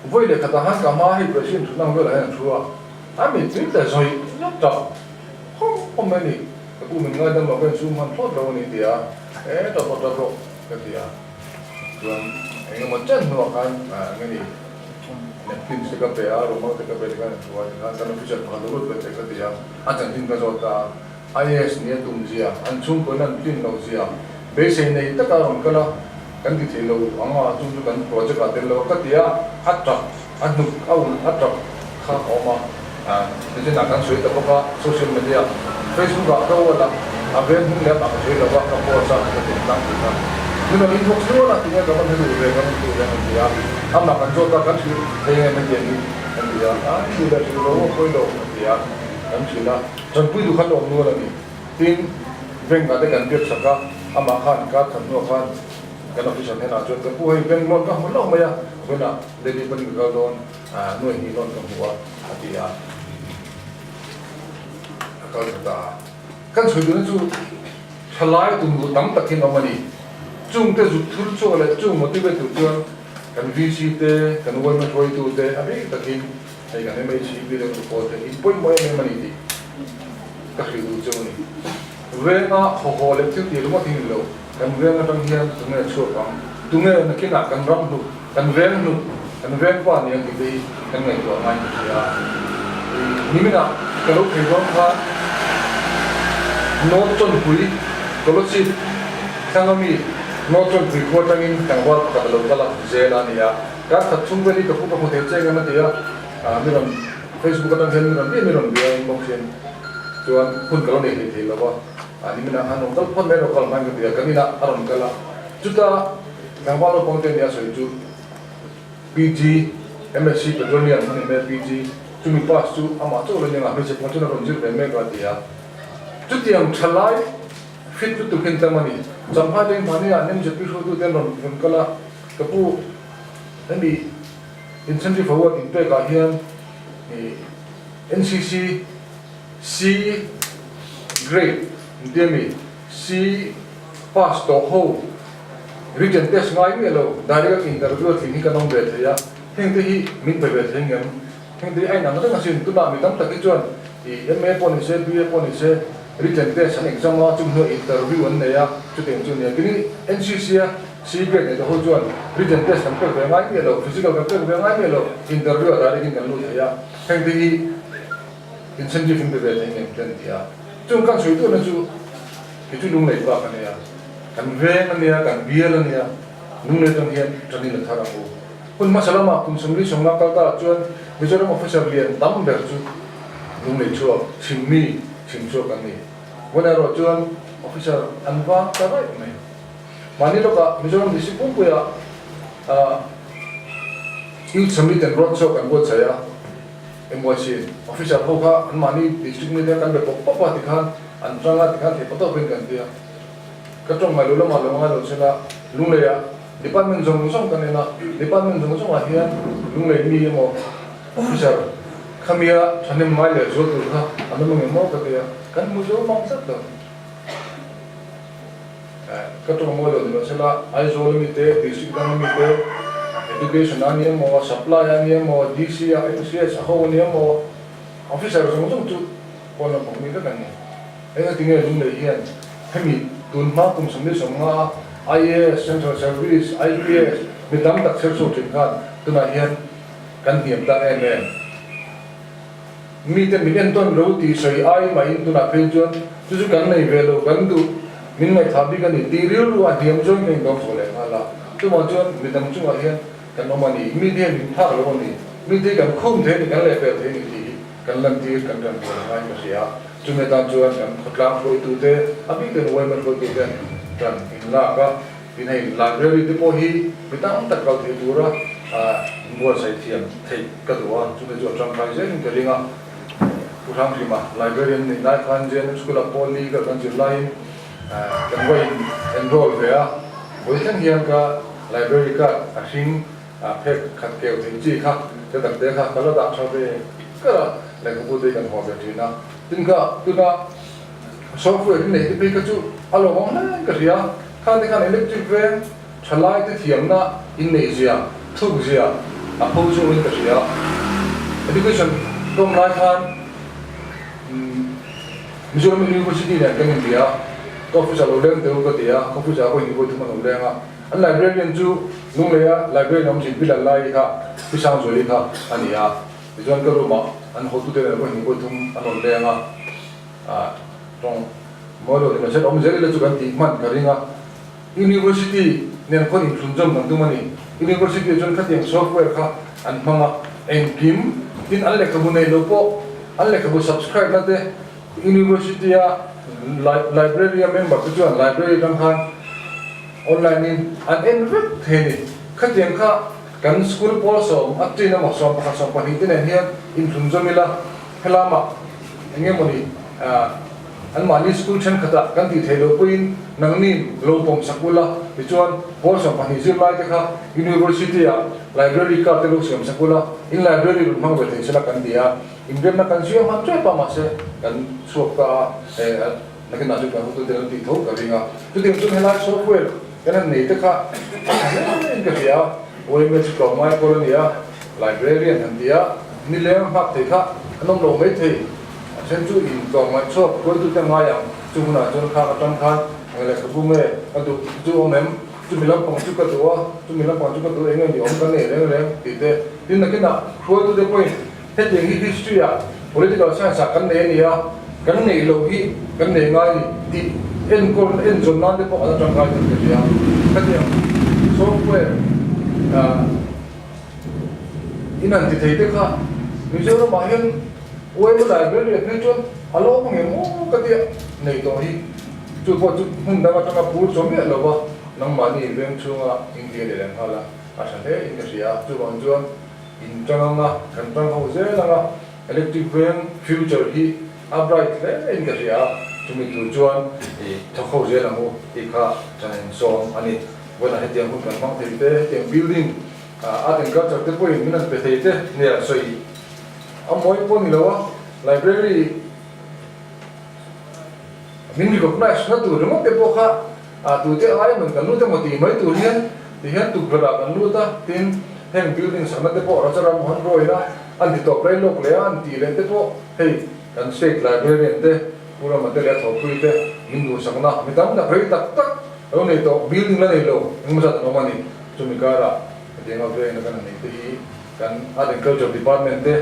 vawi leh khatah khan ka hma hei President thutna ang velah hian a thu a, a mittui tla zawih zawk tah hawm hawm mai a ni. Ka pu min ngaidam lo, ka insum hman thlawt lo a ni ti a, e tap rawh tap rawh ka ti a. Chuan eng emaw chen hnuah khan eng nge ni napkins te ka pe a, rumal te ka pe tikhan a thu a, tikhan kan officer pakhat lo lut ve che ka ti a, a chanchin ka zawt ta a, IAS nia tum zia, an chhungkaw in an tlin loh zia, beisei nei taka a rawn kal a. Kan ti thei lo ang a, chu chu kan project ah tel lo a ka ti a, a tap, a hnuk a ulh a tap kha a awm a, nichinah kan sawi ta bawk a, social media Facebook ah ka ual a, a veng hming leh amah ka sawi lo a, ka post a, ka ti tlang tih kha. Min rawn inbox nual a, tinge ka va hre duh ve, ka rawn duh ve an ti a, amah kan zawt a, kan hrilh thei em hetiang hi kan ti a, a hrilh leh hrilh lo a pawi lo an ti a, kan hrilh a, Chanpui duh kha la awm nual a ni. Tin, bank ah te kan biak sak a, amah khan card khat hnuah khan kan officer hnenah chuan ka pu hei bank loan ka hmu hlauh mai a, vawiinah Delhi panin ka kal dawn nuai hnih loan ka hmu a, a ti a, a kal ta ta a. Kan chhui duhna chu thalai tum duh tam tak hian awm a ni. Chungte zuk thur chhuak leh chung motivate tur chuan kan VC te, kan yma hruaitu te a bik takin hei kan MHCP leh kan pawl te in pawimawh em em a ni tih ka hrilh duh cheu a ni. Venga haw haw leh thil tih ringawt hi ni lo, kan veng atang hian tunge chhuak ang, tunge nakinah kan ram hnuk, kan veng hnuk, kan veng pa ni ang tih te hi kan ngaihtuah ngai ka hria. Niminah ka lo thei dawn khan North Chawnpui Kolosip thlanga mi North Chawnpui khua atangin tlangval pakhat a lo kal a, zel a ni a. Kar khat chhung vel hi ka pu ka hmu thei che ngem a ti a, mi rawn Facebook atang hian mi rawn mi rawn bia in bawk thin chuan hun ka lo nei hlei thei lo va, a niminah khan rawn kal phawt mai rawh kal hmain ka ti a, kan inah a rawn kal a, chuta tlangval naupang te nia sawi chu PG, MSc Petroleum a ni mai a, PG. Chumi pass chu amah chauh lo nia hmeichhe pawh chuan a rawn zir ve mek a ti a. Chutiang thalai fit lutuk hian tam a ni. Champhai leng hmani ah MZP hruaitute an rawn rawn kal a, ka pu hemi incentive award inpek ah hian NCC C grade intia mi C pass tawh ho written test ngai miah lo direct interview a tling hi kan awm ve thei a, heng te hi min pe ve thei ngem? Heng te hi a inang reng asin, tunah mi tam tak hi chuan ih MA pawh ni se, BA pawh ni se written test an exam a, chumi hnuah interview an nei a, chutiang chu a nia. Kini NCC a C grade nei tawh ho chuan written test kan pek ve ngai miah lo, physical kan pek ve ngai miah lo, interview ah direct in kan lut thei a, heng te hi incentive in pe ve thei ngem te an ti a. Chung kan sawi turna chu kei chu lunglei bak a nia, kan veng a nia, kan bial a nia, lunglei atang hian tan in la thar ang u. Hun hmasa lamah kum 40 kal ta chuan Mizoram officer lian tam ber chu lunglei chhuak, chhimmi chhim chhuak an ni. Vawiin erawh chuan officer an vang ta raih mai. Mahni lawkah Mizoram district pumpuiah Youth Summit and Roadshow kan buatsaih a, MYC officer ho kha an mahni district mite kan be pawp pawp a tikhan an tang a tikhan theih patawpin kan ti a. Ka tawng ngai lo lamah lo ngai lo sela Lungleiah Department zawng zawng kan en a, department zawng zawngah hian lunglei mi emaw officer khamia thahnem ngai leh zual tur kha an awm ang em maw ka ti a, kan hmu zo mang tlat lo. Ka tawng mawi lo ni lo sela, Aizawl ami te, district dang ami te, education a ni emaw, supply a ni emaw, DC a, MCS a ho a ni emaw, officer zawng zawng chu pawn lampang mi vek an ni. Engatinge lunglei hian hemi tun hma kum 45 a IAS, Central Service, IPS mi tam tak chher chhuak thin khan tunah hian kan hniam ta em em. Mite min entawn ro tih sawi ai mahin tunah phei chuan chu chu kan nei ve lo, kan duh, min ngaihthah bik a ni tih rilru a hniam zawng kan indawm chho leh nghal a. Chuvang chuan midang chungah hian kan awm a ni, mite hian min phak lo a ni, mite hi kan khum thei a ni, kan lehpel thei a ni tih hi kan lantir kan ran tur a ngai ka hria. Chumi atan chuan kan khawtlang hruaitute, a bik ten yma hruaitute tan in lak a, tin hei library te pawh hi mi tam tak kal thei tura buatsaih thiam theih ka duh a, chumi chu a tangkai zelin ka ring a. Pu Hranghlima librarian nih lai khan JNM School ah pawl li ka kan zir laiin kan va in enroll ve a, vawi thleng hian ka library card a hring phek khat keu thei chi kha te tak te kha ka la dah tha ve kar a, lehkhabu te hi kan haw ve thin a, tin kha tuna software in neih te phei kha chu a lawmawm hle in ka hria, khan te khan electric veng thalai te thiamna in neih zia, thuk zia a pho chungin ka hria. Education kawm lai khan Mizoram University nen kan inbia a, ka office ah lo leng teh u ka ti a, ka office ah pawhin vawi thum an lo leng a. An librarian chu Lungleia librarian awm zin Bilal Lai kha Pi Sangzuali kha a ni a, tichuan ka room ah an hotute nen pawhin vawi thum an rawn leng a, tawng mawi lo ni mahse awm zel ila chu kan tih hman ka ring a, University nen khawn inthlunzawm kan tum a ni, University ah chuan khatiang software kha an hmang a, engkim tin an lehkhabu nei lo pawh an lehkhabu subscribe na te University a library a member te chuan library atang khan Online in an en vek thei a ni. Khatiang kha kan school pawl sawm a chin emaw 11 12 te nen hian inthlunzawm ila helamah eng emawni anmahni school thenkhatah kan tih theih loh pawhin nangni lo pawm sak ula tichuan pawl 12 zirlai te kha university ah library card te lo siam sak ula in library rawn hmang ve thei sela kan ti a, inremna kan siam hman tep a mahse kan chhuak ta a. Nakinah chu kan hotute an tih tho ka ring a, chutiang chuan helai software kan han nei te kha a tha hle maiin ka hria a, YMA chu tlawmngai pawl a ni a, librarian han ti a, nileng a nghak thei kha an awm lo mai thei, a then chu in tlawmngaih chhuak hruaitute ngai ang, chu hunah chuan khak atang khan eng lehkhabu nge ka duh chu awm em, chumi lampang chu ka duh a, chumi lampang chu ka duh eng nge ni awm ka nei reng reng tih te, tin nakinah hruaitute pawhin Hetiang hi history ah political science ah kan nei a ni a, kan neih loh hi kan nei ngai ni tih enkawl enzawn nan te pawh an atangkai thei ka hria. Hetiang software in han ti thei te kha Mizoram ah hian yma library ah phei chuan a lo awm ang em aw ka tia nei tawh hi. Chu pawh chu hmun dang atanga pur chaw miah lo va nangmahni veng chhunga India leh lehnghala a tha hle in ka hria. Chuvang chuan In tang anga, kan tang ho zel anga. Electric veng future hi a bright hle in ka hria a, chumi tur chuan i thawk ho zel ang u tih kha channel sawm a ni. Vawiinah hetiang hun kan hmang thei te, hetiang building art and culture te pawhin min an pe thei te nia sawi a mawi pawh ni lo a, library min recognize na tur ringawt te pawh kha tute ai man kan lut emaw tih mai tur hian ti hian tukverh ah kan lut a, tin heng building sakna te pawh Rajaram Mohan Roy a an ti tawp rei lawk leh a an tih leh te pawh hei kan state librarian te Pu Rama te leh a thawhpui te min duhsakna mi tam tak rei tak tak lo nei tawh building la nei lo engemaw zat an awm a ni. Chumi karah hetianga veng na kan han neih te hi Kan Art and Culture Department te,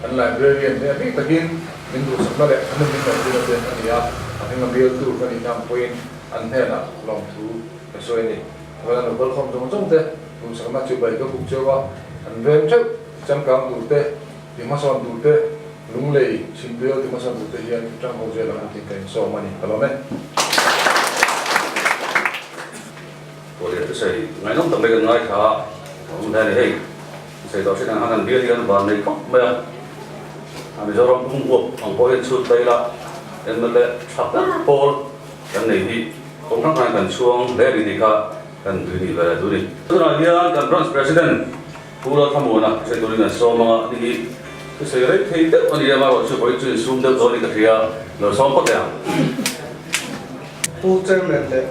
kan Librarian te a bik takin min duhsakna leh an min ngaihtuahna te a ni a, a hminga bialtu ka nihna ang pawhin an hnenah lawmthu ka sawi a ni. Chuan an lokal khawm zawng zawng te duhsakna chu bai ka buk cheu a, an veng theuh ti changkang tur te, ti hmasawn tur te, lunglei chhimbial ti hmasawn tur te hian i tang ho zel ang u tih ka insawm a ni. Ka lawm e. Kawllian thusawi ngaihnawm tak mai kan ngaithla a, a awm hle a ni hei. Thusawi tawh hriat ang khan kan bial hi kan van nei khawp mai a, a Mizoram pum huap ang pawh hian chhut ta ila mla tha ber pawl kan nei hi kawng hrang hrangin kan chhuang hle a ni tih kha kan tui nih ve leh duh a ni. Tunah hian kan Branch President Pu Lalthamuana thusawi turin kan sawm ang a, ni hi thusawi rei thei deuh a ni a, amaherawhchu vawi chu insum deuh dawn in ka hria, lo sawm phawt teh ang. Pu Chairman leh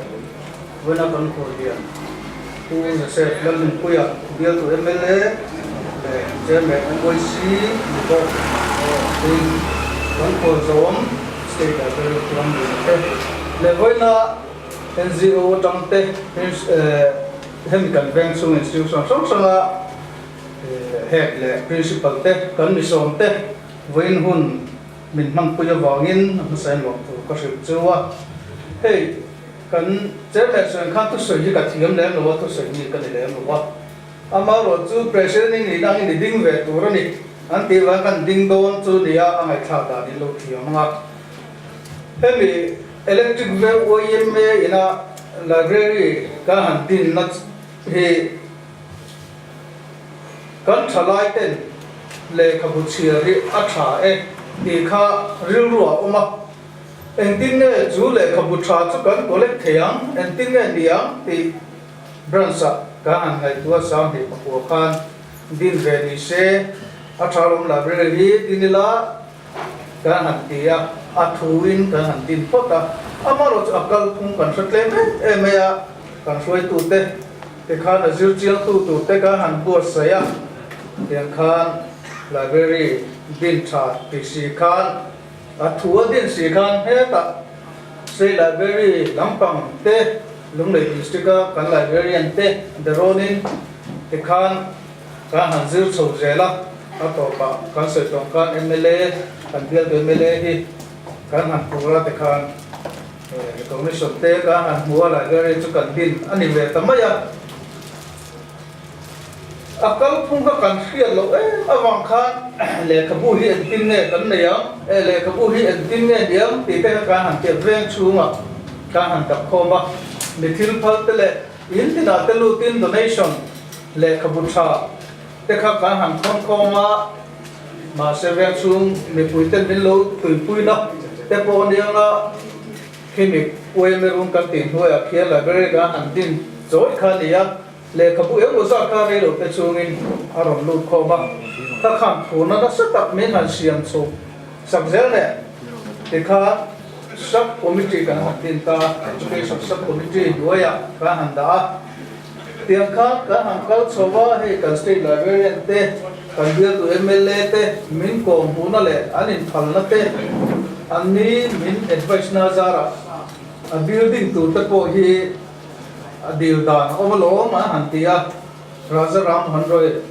Vawiina kan khawi hian Pu Joseph Lalnunpuia bialtu mla leh Chairman MYC ni bawk tin kan khawi zawm State Library ram ri te leh vawiina NGO atang te hemi kan veng chhung institution hrang hranga head leh principal te kan misawm te vawiin hun min hmanpui avangin a hmasa in lawmthu ka hrilh chu a hei Kan chairman sawi khan thusawi hi ka thiam lem lo a, thusawi mi ka ni lem lo a. Amaherawh chu President i nih dangin i ding ve tur a ni. An tih vang kan ding dawn chu nia a ngaihthlak dan in lo thiam ang a. Hemi Electric Veng YMA ina Library ka han dinna hi kan thalai ten lehkhabu chhiar hi a tha e tih kha rilru a awm a. Engtin nge chu lehkhabu tha chu kan collect thei ang, engtin nge ni ang tih branch-ah kan han ngaihtuah sang hnih pakua khan din ve ni se, a tha lawm library hi din ila kan han ti a, a thuin kan han din phawt a, amaherawh chu a kalphung kan hre tlem em em mai a, kan hruaitute tikhan a zir chiangtu turte kan han buatsaih a, tiang khan library din tha ti si khan. A thu a din si khan hetah State Library lampang te, Lunglei District a kan Librarian te Derawnin tikhan kan han zir chho zel a, a tawpah kan sawi tawng khan mla, kan bialtu mla hi kan han phur a tikhan recognition te kan han hmu a, Library chu kan din a ni ve ta mai a. A kalphung kha kan hriat loh em avang khan lehkhabu hi engtin nge kan nei ang, eh lehkhabu hi engtin nge ni ang tih te kha kan han tiat veng chhungah kan han dap khawm a. Mi thil phal te leh in tinah te lutin donation lehkhabu tha te kha kan han khawn khawm a, mahse veng chhung mipui ten min lo tuipuina te pawh a nia nga khimi UMA room kan tih hnuaiah khian library kan han din chawi kha a ni a. Lehkhabu eng zat kha rei lo te chungin a rawn lut khawm a, ka khan phurna nasa tak min han siam chho sak zel nen tikhan Sub Committee kan han din ta, Education Sub Committee hnuaiah kan han dah a, tiang khan kan han kal chho a, hei kan State Librarian te, kan bialtu mla te min kawm hmuhna leh an inphalna te, an ni min advice na zarah a building tur te pawh hi A dil dan a awm alawm an han ti a, Raja Ram Mohan Roy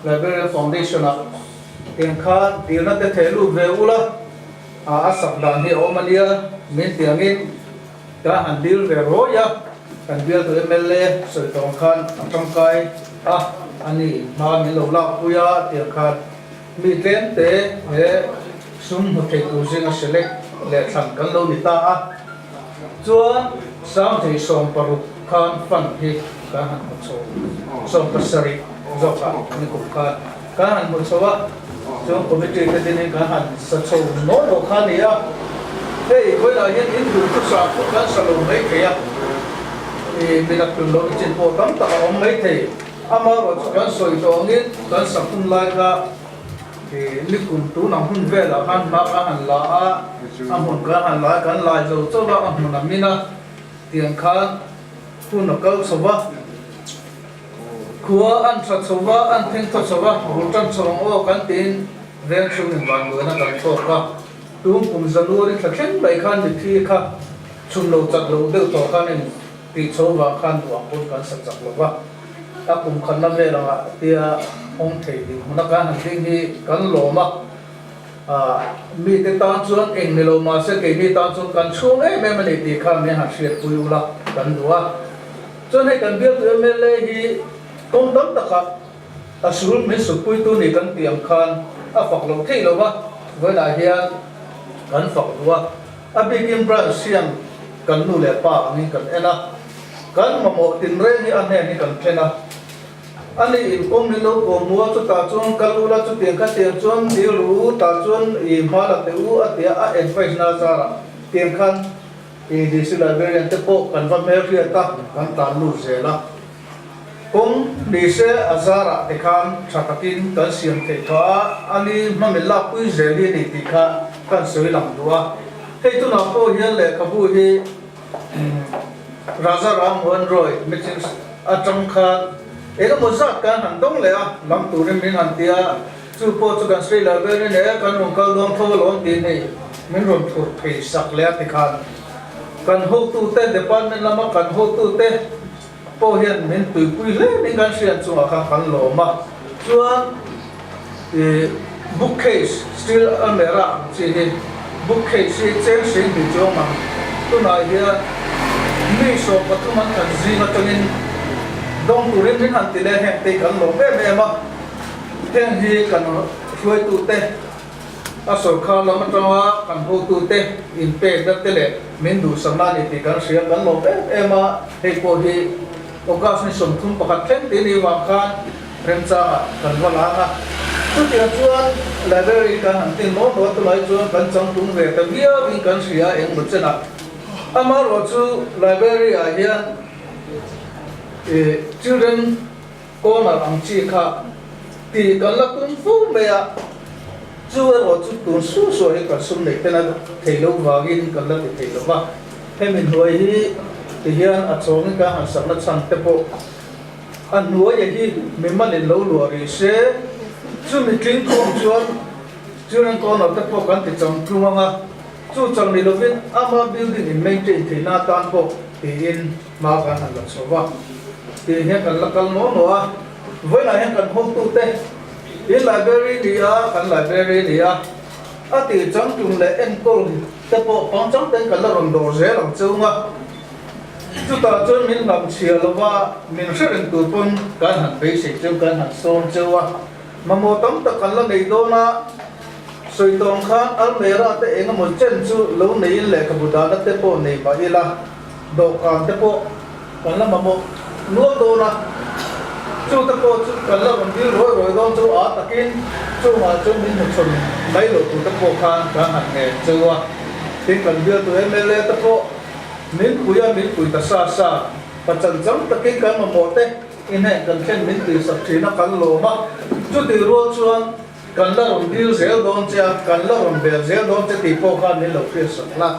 Librarian Foundation ah tiang khan dilna te theh lut ve ula, a sak dan hi a awm ania min ti angin ka han dil ve rawi a, kan bialtu mla sawi tawng khan a tangkai a, ani hma min lo lak pui a tiang khan mi tlem te he sum hmu thei tur zinga select leh thlan kan lo ni ta a. Chuan Sangthei 16 khan fund hi kan han hmu chho, 17 zawkah ni kum khan. Kan han hmu chho a, chuan committee te dinin kan han sa chho nawn lo kha a ni a. Hei vawilah hian in duh chu sa pawh kan sa lo mai thei a, ih minak tum loh chin pawh tam tak a awm mai thei. Amaherawh chu kan sawi tawh angin kan sak hun lai kha ih nikum tun ang hun velah khan hma kan han la a, a hmun kan han la a, kan lai zo chauh a, a hmun a min a, tiang khan hun a kal chho va. Khua an tha chho va, an theng thaw chho va, bul tan chho ang aw kan tiin veng chhungin vanduaina kan tawk a. Tum kum January thla thleng mai khan mithi kha chhun lo chak lo deuh tawh khan in tih chho vang khan duh ang pawn kan sa chak lo va. A kum khatna vel angah tia hawng thei dinhmuna kan han ding hi kan lawm a. Mite tan chuan eng ni lo mahse keini tan chuan kan chhung em em a ni tih kha min han hriatpui ula kan duh a. Chuan hei kan bialtu mla hi kawng tam takah a sul min sutpuitu ni kan tih ang khan a fak loh theih lo va, vawiinah hian kan fak duh a. A bikin branch hian kan nu leh pa angin kan en a, kan mamawh tinreng hi a hnen hi kan thlen a. Ani inkawm min lo kawm hmu a, chutah chuan kal ula chutiang khatiang chuan dil ru tah chuan i hma la teh u a tia a advice na zarah tiang khan ADC Librarian te pawh kan va hmel hriat a, kan tlan lut zel a. Kawng ni se a zarah te khan tha takin kan siam theih thaw a, a ni hmamil lakpui zel hi a ni tih kha kan sawi lang duh a. Hei tunah pawh hian lehkhabu hi Raja Ram Mohan Roy meetings atang khan eng emaw zat kan han dawng leh a, lam turin min han ti a, chu pawh chu kan State Librarian e kan rawn kal dawn tho alawm tiin hei min rawn thur phei sak leh a tikhan kan hotute department lama kan hotute pawh hian min tuipui hle min kan hriat chungah khan kan lawm a, chuan ih bookcase steel almirah ang chi hi bookcase hi cheng hring hnih chu awm ang tunah hian mi 13 an khat zing atangin dawng turin min han ti leh heng te hi kan lawm em em a. Heng hi kan hruaitute, a sorkar lam atanga kan hotute inpekna te leh min duhsakna a ni tih kan hria, kan lawm em em a, hei pawh hi August ni 31 thleng tih ni vang khan remchangah kan va lang a. Chutiang chuan library kan han tin maw maw tulai chuan kan changtlung ve ta viauin kan hria engmaw chenah. Amaherawhchu library ah hian children Corner ang chi kha tih kan la tum fo mai a, chu erawh chu tun suh suah hi kan sum neih tena thei lo vangin kan la ti thei lo va. Hemi hnuai hi ti hian a chawngin kan han sakna chhan te pawh a hnuaia hi mimalin lo luah rih se, chumi tling khawm chuan children corner te pawh kan ti chang tlung ang a, chu chang ni lovin ama building in maintain theihna atan pawh tiin Hma kan han la chho va, tih hian kan la kal nuah nuah a, vawiinah hian kan hotute in library ni a, kan library ni a, a tih changtlung leh enkawl te pawh pangchang ten kan la rawn dawr zel ang chung a, chutah chuan min hlamchhia lova min hre reng tur pawn kan han beisei cheu, kan han sawm cheu a, mamawh tam tak kan la nei dawn a, sawi tawng khan almera te eng emaw chen chu lo neiin lehkhabu dahna te pawh nei mah ila. Dawhkan te pawh kan la mamawh nual dawn a, chu te pawh chu kan la rawn dil ruai ruai dawn chu a takin chungah chuan min hmuchhawn mai loh tur te pawh khan kan han ngen cheu a, tin kan bialtu mla te pawh min pui a, min pui ta sa sa, pachan chang takin kan mamawh te inheng kan thlen min tihsak thin a kan lawm a, chutih rual chuan kan la rawn dil zel dawn che a, kan la rawn bel zel dawn che tih pawh khan min lo hriatsak la.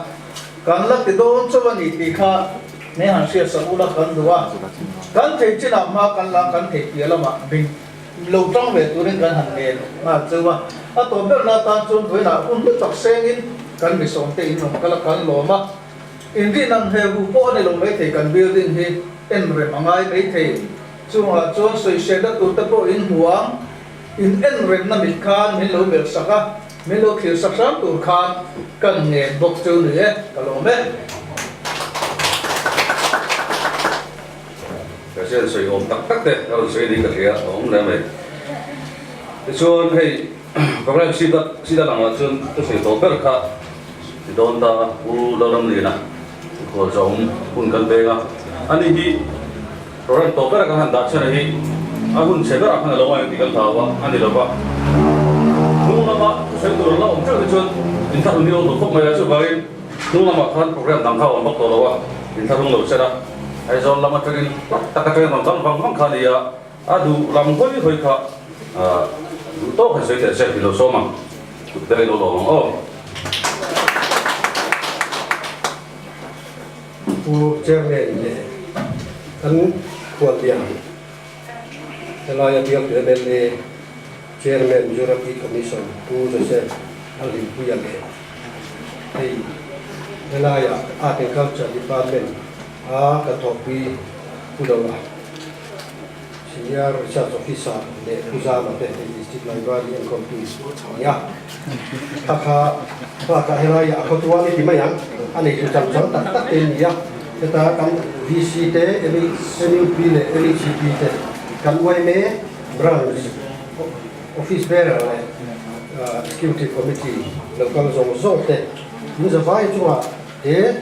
Kan la ti dawn chauh a ni tih kha hmeh han hriat sak ula kan duh a, kan thei chinah hma kan la kan thei piah lamah bing lo tang ve turin kan han ngen nghal chauh a, a tawp berna atan chuan vawiinah hun hlu tak sengin kan misawmte in rawn kal a kan lawm a, inrin ang he hu pawh a ni lo maithei kan building hi en rem a ngai maithei chungah chuan sawisehna tur te pawh in hmu ang in en remna mit khan min lo melh sak a. Min lo thlir sak hram tur khan kan ngen bawk chu ni e, ka lawm e. President sawi awm tak tak te a rawn sawi niin ka hria a awm hle mai. Tichuan hei program sida sida langah chuan ka sawi tawh ber kha ti dawn ta Pu Lalramliana khualzawm hun kan peng a, ani hi program tawh bera kan han dah chhan hi A hun chhe berah khan a lo ngaih tih kan hlau a, a ni lo va. Hnung lama thusawi tur an la awm teuh te chuan inthlahrung hi a awm lo khawp mai a, chuvangin hnung lamah khan program dang kha a awm bawk tawh lo a, inthlahrung lo chen a. Aizawl lam atangin tak tak atangin rawn kal vang vang kha a ni a, a duh lam hawi hawi kha duh tawk han sawi teh se tih lo sawm ang, kut te lo lawm ang aw. Pu Chairman leh kan khuallian helaia bialtu mla Chairman Mizoram Youth Commission Pu Joseph Lalhimpuia leh hei helaia Art and Culture Department a kan thawhpui Pu Dola Senior Research Officer leh Pu Zama te hei District Library enkawltu a ni a. Kha kha bakah helaiah a khawtual i ti mai ang, a neitu chang chang tak tak te an ni a. Heta kan VC te, MUP leh LHCP te, kan yma Branch Office Bearer leh Executive Committee local zawng zawng te in zavai chungah he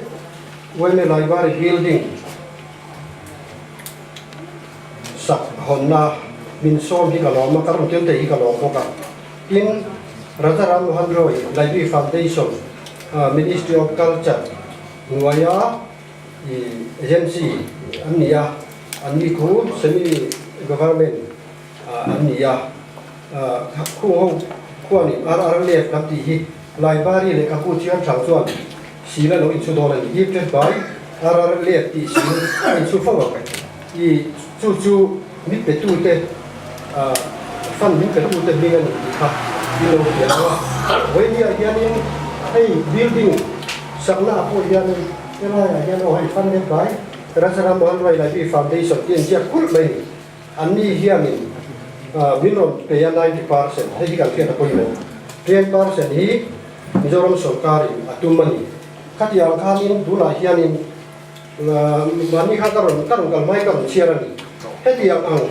yma Library Building Sak hawnna min sawm hi ka lawm a, ka rawn tel thei hi ka lawm bawk a. Tin, Raja Ram Mohan Roy Library Foundation, Ministry of Culture hnuaia agency an ni a, an ni khu semi government an ni a. Khung ho khuanin RRLF kan tih hi Library lehkhabu thiam thang chuan sil a lo inchhu dawn a ni. Gifted by RRLF tih sil a inchhu fo ang. I chu chu mit petute fund min petute hming a ni tih kha i lo hria ang a. Vawinia hianin hei building sakna ah pawh hianin helaiah hian aw hei funded by Rajaram Mohan Roy Library Foundation tih a inziak kulh mai a ni. Anni hianin min rawn pe a 90% hei hi kan hriat a pawimawh. 10% hi Mizoram sawrkarin a tum a ni. Khatiang khanin tunah hianin Mahni kha ka rawn ka rawn kal hmai ka rawn chhiar a ni. Hetiang ang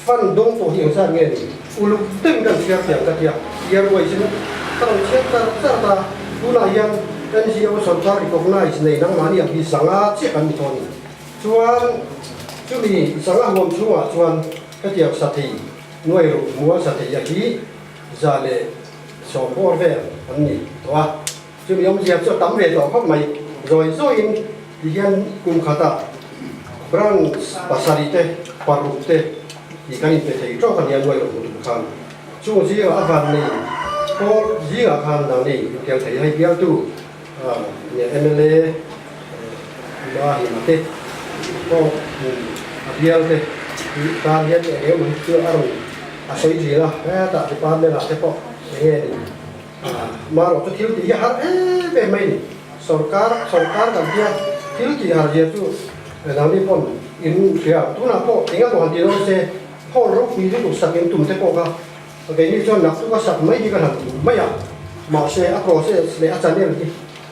fund dawng tawh hi engzat nge ni? Uluk deuhin ka rawn chhiar thiam ka tia. Year wise in ka rawn chhiar char char ta. Tunah hian NGO sawrkar recognize nei nangmahni ang hi zanga chiah kan ni tawh a ni. Chuan chumi zanga huam chhungah chuan hetiang sathei nuai ruh mual sathei a hi 110 bawr vel an ni tawh a. Chumi awmzia chu a tam ve tawh khawp mai. Zawi zawiin ti hian kum khatah branch pasarih te, paruk te tih kan inpe thei tawk a nia nuai loh hmu tur khan. Chung zingah a van nei pawl zingah khan nangni intel thei hei bialtu mla Mahima te pawh a bial te tih tan hian eng emaw hi chu a rawn a sawi thin a, hetah department ah te pawh eng nge ni. Marawh chu thil tih hi a har em em mai ni. Sorkar sorkar kan tia thil tih har zia chu nangni pawn in hria. Tunah pawh eng emaw han ti dawn se hall ropui lutuk sak in tum te pawh kha keini chuan naktuk a sak mai hi kan han tum mai a. Mahse a process leh a channel hi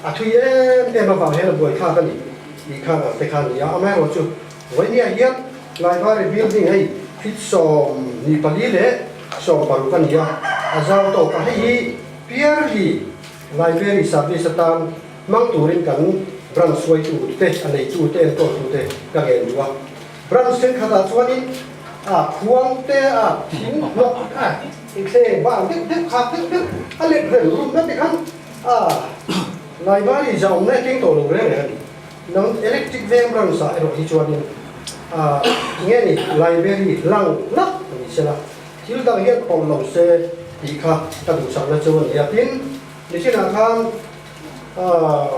a thui em em avang hian a buaithlak a ni tih khan ang te kha a ni a. Amaherawhchu vawinia hian Library building hei feet 24 leh 16 a ni a, a zau tawk a. Hei hi purely library service atan hmang turin kan branch hruaitu te, a neitu te, enkawltu te ka ngen duh a. Branch thenkhatah chuanin a khuang te, a thing hnawk a inthleng bang deuh deuh, khak deuh deuh a let rem rum na te khan a library zahawmna a keng tawh lo reng reng a ni. Nang electric veng branch ah erawh hi chuanin ah nge ni library lang lak a ni sela, thil dang hian pawlh lo se tih kha ka duhsakna chu a ni a. Tin, nichinah khan ah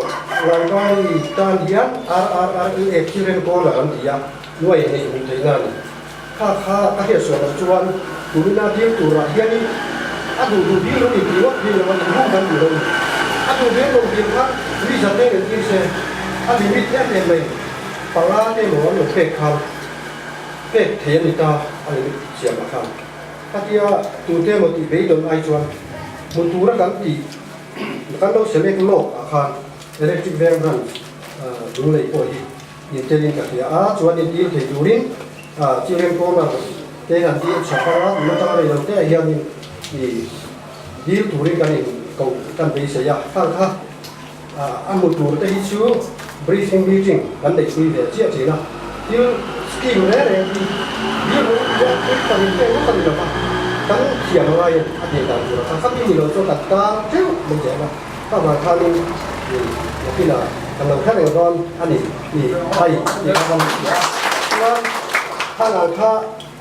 library tan hian RRRLA Children Corner an ti a, nuai neih hmuh theihna a ni. Kha kha ka hriatsuah loh chuan tumina dil turah hianin a duh duh dil lo ni tih ngawt dil lo a ni, hung kan duh lo ni. A duh dil lo dil kha mi zate nen tir se a limit em em mai ni. Panga te emaw an lo pek khan pek thei a ni ta a limit siamah khan. Khatia tute emaw tih beidawn ai chuan hmu tura kan tih kan lo select lawk ah khan electric veng branch Lunglei pawh hi Intelin ka hria a, chuan intir thei turin Children Corner te han dil chhak a, tun atanga rei lo te ah hianin i dil turin kan in koh kan beisei a, khang kha a hmu tur te hi chu briefing meeting kan neih pui ve chiah thin a, thil scheme reng reng hi dil rawh u tia. Kan inpek ngawt a ni lo va, kan thiam a ngai a tih dan tur a kha. Khami ni lo chuan kan tang teuh mai zel a, ka vang khanin nakinah kan lo hre reng dawn a ni tih hei tih kha kan hria. Chuan khang ang kha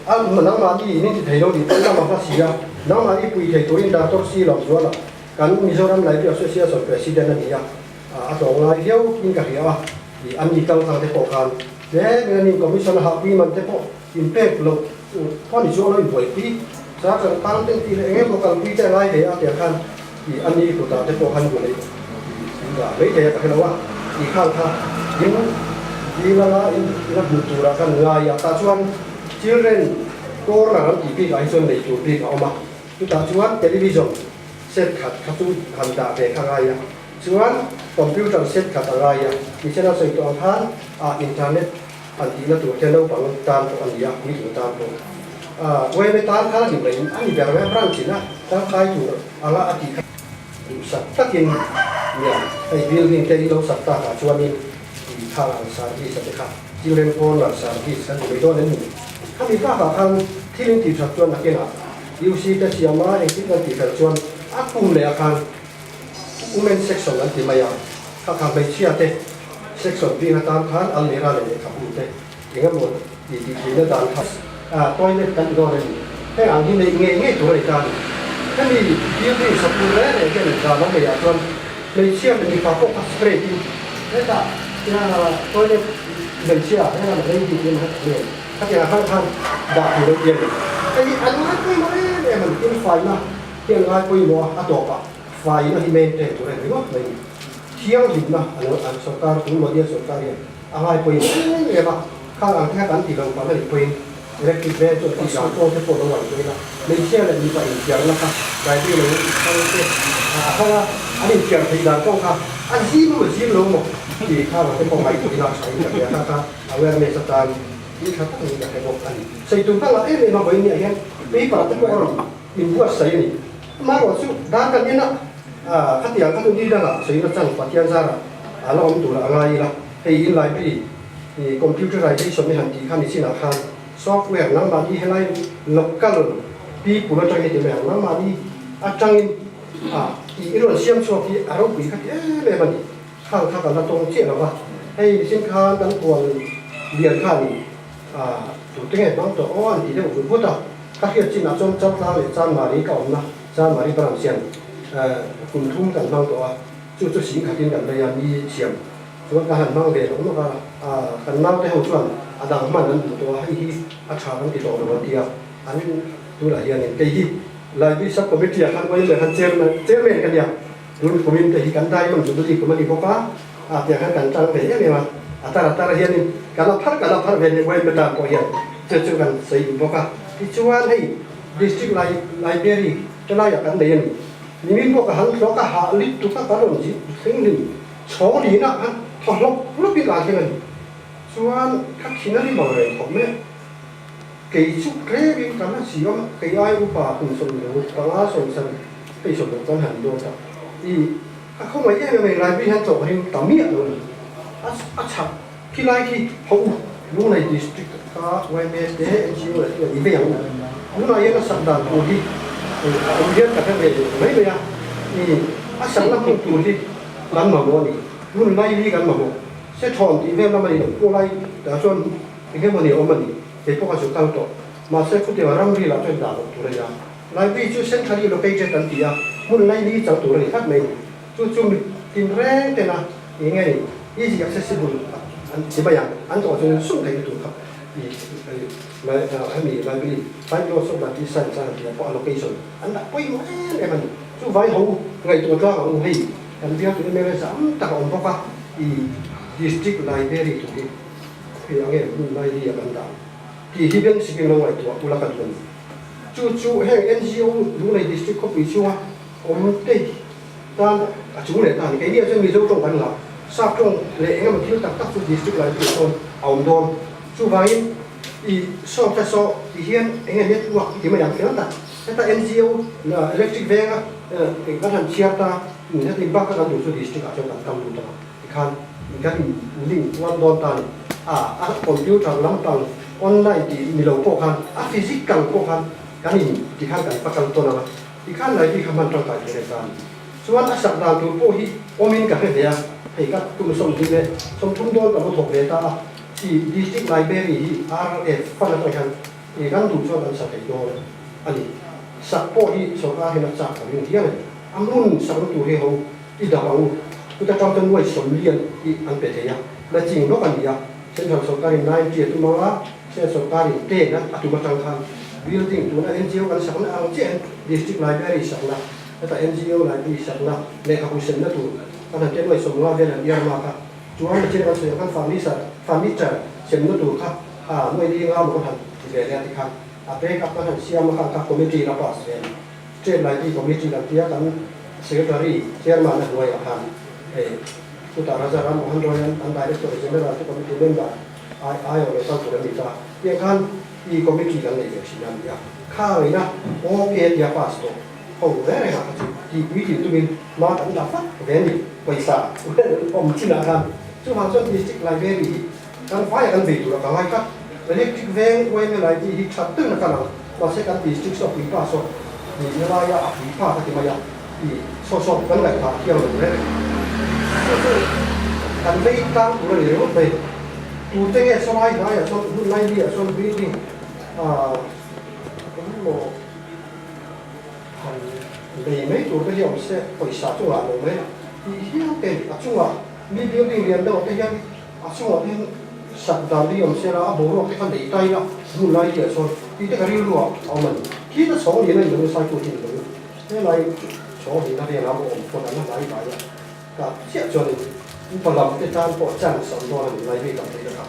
a nangmahni in in ti thei lo tih pawh lam a hma si a, nangmahni pui thei turin Doctor C Lawmzuala kan Mizoram Library Association President a ni a, a tlawng lai viau in ka hria a, an ni kal kang te pawh khan tlem in an in commission a hahpui man te pawh in pek loh pawh ni chu a lo inbuaipui cha kan tang te tih leh eng emaw kalpui te a ngai ve a tiang khan ih a ni kutah te pawh khan buai in dah mai thei a ka hre lo a tih khan kha in dil anga in la hmuh turah khan ngai a tah chuan children corner an tih bik ah hi chuan nei tur bik a awm a chutah chuan television set khat kha chu han dah ve kha ngai a chuan computer set khat a ngai a nichin a sawi tawh ang khan ah internet An tihna tur te naupang tan pawh a ni a, puitling tan pawh. Uaime tan khan a ni mai, a ni ber mai a, branch in a tangkai tur anga a tih kha. Duhsak takin nia, hei building te i lo sak takah chuanin i thlang ang service a te kha, children corner service kan ti mai dawn em ni? Khami bakah khan thil in tih that chuan nakinah UC te siama engtin kan tih fel chuan a kum leh ah khan Women section an ti mai a, kha kha hmeichhia te section bik atan khan almirah leh lehkhabu te eng emaw tih tih theihna dan kha toilet kan ti dawn a ni. Heng ang hi neih ngei ngei tur a ni ta a ni. Hemi building saktu reng reng hian dan awm eiah chuan hmeichhia leh mipa pawh kha separate in hetah toilet hmeichhia heng lamah lady tih emaw hetah men khatiang ah khan khan dah thei lo tih a ni. Hei hi an ngai pawimawh em em a ni, tin faina Hian ngai pawimawh a, a tawpah faina hi maintain tur a ni ringawt mai ni. Thianghlimna a lo an sorkar tun Modi-a sorkar hian a ngai pawimawh em em a, khang ang te kha kan ti lo pah na nih pawhin electric van chu an tih dan pawh te pawh lo ngaih pawhin a, hmeichhia leh mipa inthiarna kha library lo thang te a thang a, an inthiar theih dan pawh kha a zim emaw zim lo maw tih khang ang te pawh ngaihtuah ila tha in ka hria kha kha awareness atan thil tha tak niin ka hre bawk a ni. Sawi tur ka ngah em em a vawiin niah hian paper te pawh a rawn Inbuatsaih a ni. Amaherawh chu dar kan en a, khatiang kha chu ni dangah sawi na chang Pathian zarah a la awm turah a ngai ila. Hei in library computerization hi han tih kha nichinah khan software nangmahni helai local people atangin ti mai ang, nangmahni atangin tih i rawn siam chhuak hi a ropui kha ti em em a ni. Khang kha kan la tawng chiah lo va, hei nichin khan kan kual lian khanin tute nge hmang tawh aw an ti deuh vut vut a. Ka hriat chinah chuan Chaltlang leh Chanmari ka awmna Chanmari branch hian kum thum kan hmang tawh a, chu chu sing khatin kan lei a, mi thiam chuan ka han hmang ve lawk lawk a, kan naute ho chuan a dang hman an duh tawh a, hei hi a tha kan ti tawh lo an ti a, an tunah hianin kei hi Library Sub Committee ah khan uain leh khan chairman chairman ka nia, tun kumin te hi kan Diamond Jubilee kum a ni bawk a, ah tiang khan kan tang ve em em a, a tar a tar hianin kan la phar kan la phar ve ni uain tan pawh hian chu chu kan sawi duh bawk a. Tichuan hei District Library te laiah kan nei a ni. Nimin pawh ka han thlawk a, hah lit tuk a ka rawn zip thleng hlim chhawng linah khan thaw hlawp hlawpin ka han thleng a ni. Chuan ka thin a rim ang reng khawp mai a, kei chu tlem ka la si awm a, kei ai upa kum 15 sawmsarih hei 60 kan han dawn ta. I ka khawngaih em em a ni, library hian chawh ring ta miah lo a ni. A chhak Khilai khi ho u, Lunglei District ka yma te NGO leh te an ni vei ang u. Tunah hian a sak dan tur hi a awm hian ka hre ve mai mai a, i a sakna hmun tur hi kan mamawh a ni. Hmun lai hi kan mamawh. Se thawn tih vel lam a ni lo, khaw lai tah chuan eng emaw ni a awm a ni, kei pawh ka zu kal tawh. Mahse khutiang ramri lah chuan dah loh tur a ni a. Library chu centrally located an ti a, hmun lai li chang tur a ni tlat mai a ni. Chu chu mi tinreng tena eng nge ni easy accessible an ti mai ang, an tawh chu sum theihna tur kha i hemi library five laws of library science a han tih ah pawh a location an dah pawimawh em em a ni. Chu vai ho ngaihtuah tlang ang u hei kan biak tun MLA zam tak a awm bawk a i district library tur hi hei ang em hmun library a kan dah tih hi beng sikin lo ngaihtuah ula ka duh a ni. Chu chu heng NGO Lunglei district khawpui chhunga awm te tan a chung leh ta a ni. Keini ah chuan Mizo tawng kan ngah, Sap tawng leh eng emaw thil tak tak chu district library ah sawn a awm dawn. Chuvangin i sawm ta saw ti hian eng nge network ti mai ang fel tak. Heta NGO electric venga eng kan han chhiar ta heti bak a kan duh chu district ah chuan kan kam lut ang tikhan kan in link kual dawn ta a ni. A computer lampang. Online tih ni lo pawh khan a physical pawh khan kan in ti khan kan va kal tawn ang a, ti khan library kha hman tangkai thei reng ta a ni. Chuan a sak dan tur pawh hi awmin ka hre ve a, hei ka tum 20 leh 30 dawn ka lo thawk ve ta a, i District Library hi RF fund atang hian i kan duh chuan kan sa thei dawn a ni. Sak pawh hi sorkar hian a chak ka ring hial a ni. A hmun sakna tur hi ho i dap ang u, chuta tang chuan nuai sawmlian hi an pe thei a, matching lawk a ni a, Central sorkarin 90 a tum ang a, State sorkarin 10 a tum atang khan building tuna NGO kan sakna ang chiah hian District Library sakna, heta NGO library sakna, lehkhabu semna tur kan han tia nuai 50 vel an earmark a, chuan a chin kan sawi ang khan furniture furniture semna tur kha a nuai li nga maw kan han ti ve leh a tikhan a break up kan han siam a khan kha committee la pass ve a ni. State Library Committee kan tia kan Secretary, Chairman a hnuaiah khan hei chutah Raja Ram Mohan Roy an an Director General te Committee member ai aiawh lo kal tur an ni ta. Tiang khan i Committee kan nei ve thin a ni a. Kha ngei na OK tia pass tawh ho reng reng ah kha chu tihpui tin tumin hma kan la fak ve a ni pawisa awm chinah khan. Chuvang chuan District Library hi Kan faiah kan bei tur a ka ngai tlat. Electric veng yma library hi that deuhin a kal ang. Mahse kan district saw puipa saw nihna laia a puipa ka ti mai a, i saw saw kan ngaihthah thiang lo reng. Chu chu kan vei tlang tur a ni ringawt mai. Tute nge saw lai hnaiah chuan hun lai liah chuan building ah engemaw han lei mai tur te hi awm se pawisa chungah lo mai tih hial te a ni. A chungah mi building lian deuh te hian A chungah hian sak dan hi awm se la, a boruak te kha nei ta ila, hmun lai hi ah chuan tih te ka rilru ah a awm a ni. Khi ta chhawng lian a ni lo, Saitu hi a ni lo. Helai chhawng lian a velah a awm pawn a la hnai hnai a, ka chiah chuanin upa lam te tan pawh chance a awm dawn a ni, library tam theih na kha.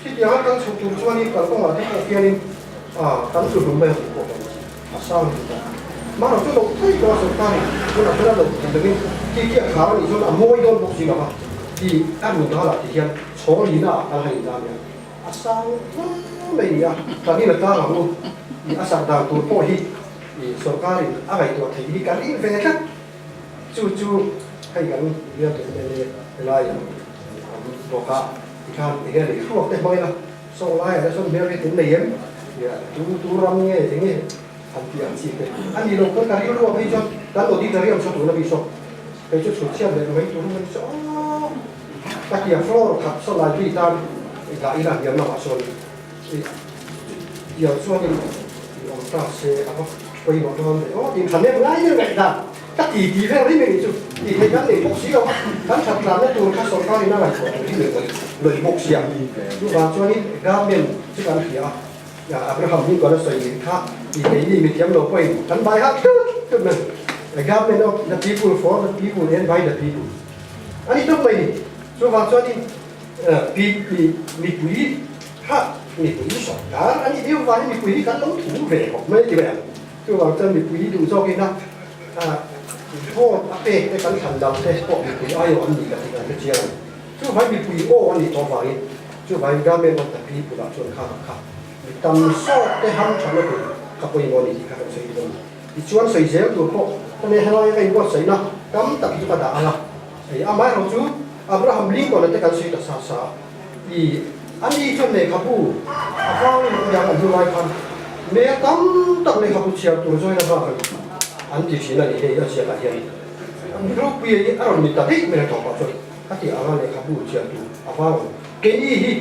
Khitianga kan chhuk tur chuanin kalkawngah te pawh hianin kan tlu hlum mai a tih pawh kan a sang hlum ta. Mahro chu lo thei tawh a sorkarin tunah chuan a lo thei lovin khi khi a khar a nih chuan a mawi dawn bawk si lova tih a run dalah ti hian chhawng lina ah kan han inzam hian a sang hle mai ni a, kan in a tlang ang u tih a sak dan tur pawh hi sorkarin a ngaihtuah theih hi kan ring ve tlat. Chu chu hei kan bial tur mla helai ang awm bawk a, tikhan enge lei hruak te hmang ila saw laiah te chuan hmel hi tun nei em? Tu tu ram nge enge han tih ang chi te a nih loh pawn ka rilru ah phei chuan kan auditorium saw tuna mi saw hei chu chhut chhiat leh mai tur mai saw ka tia floor khat saw library tan dah ila hniam lamah sawn tiang chuanin awm ta se a va pawimawh dawn ve aw tiin thanem ngai deuh ngaih dan ka ti ti vel rim eng chu tih theih kan nei bawk si lo a, kan that tlanna tur kha sorkarin a ngaihtuah tur hi lawih bawk sia. Chuvang chuanin government chu kan hria a, Abraham Lincoln a sawi nih kha tih theih ni mithiam lo pawhin kan bai hak tut tut mai. The government of the people for the people and by the people a ni tawp mai ni. Chuvang chuanin mipui kha mipui sorkar a nih viau vangin mipui hi kan lo thu ve khawp mai ti mai ang. Chuvang chuan mipui duh zawkin a vote a pek te kan thlan dang te pawh mipui aiawh an nih ka tih kan hre chiang a ni. Chuvang mipui aw a nih tawh avangin chuvangin government of the people ah chuan kha kha mi tam zawk te ham tha na tur ka pawimawh a ni tih kha kan sawi dawn a ni. Tichuan sawi zel tur pawh ka nei helai a ka inbuatsaihna tam tak hi chu ka dah ang a. Hei amaherawh chu Abraham Lincoln a te kan sawi ta sa sa a, i ani chuan lehkhabu a vang yang an hnu lai khan mel tam tak lehkhabu chhiar tur zawin a vak a ni an ti thin a ni hei a ziakah hian ropui hi a rawn ni ta daih mai a tawpah chuan ka ti ang a lehkhabu chhiar tur a vang awm. Keini hi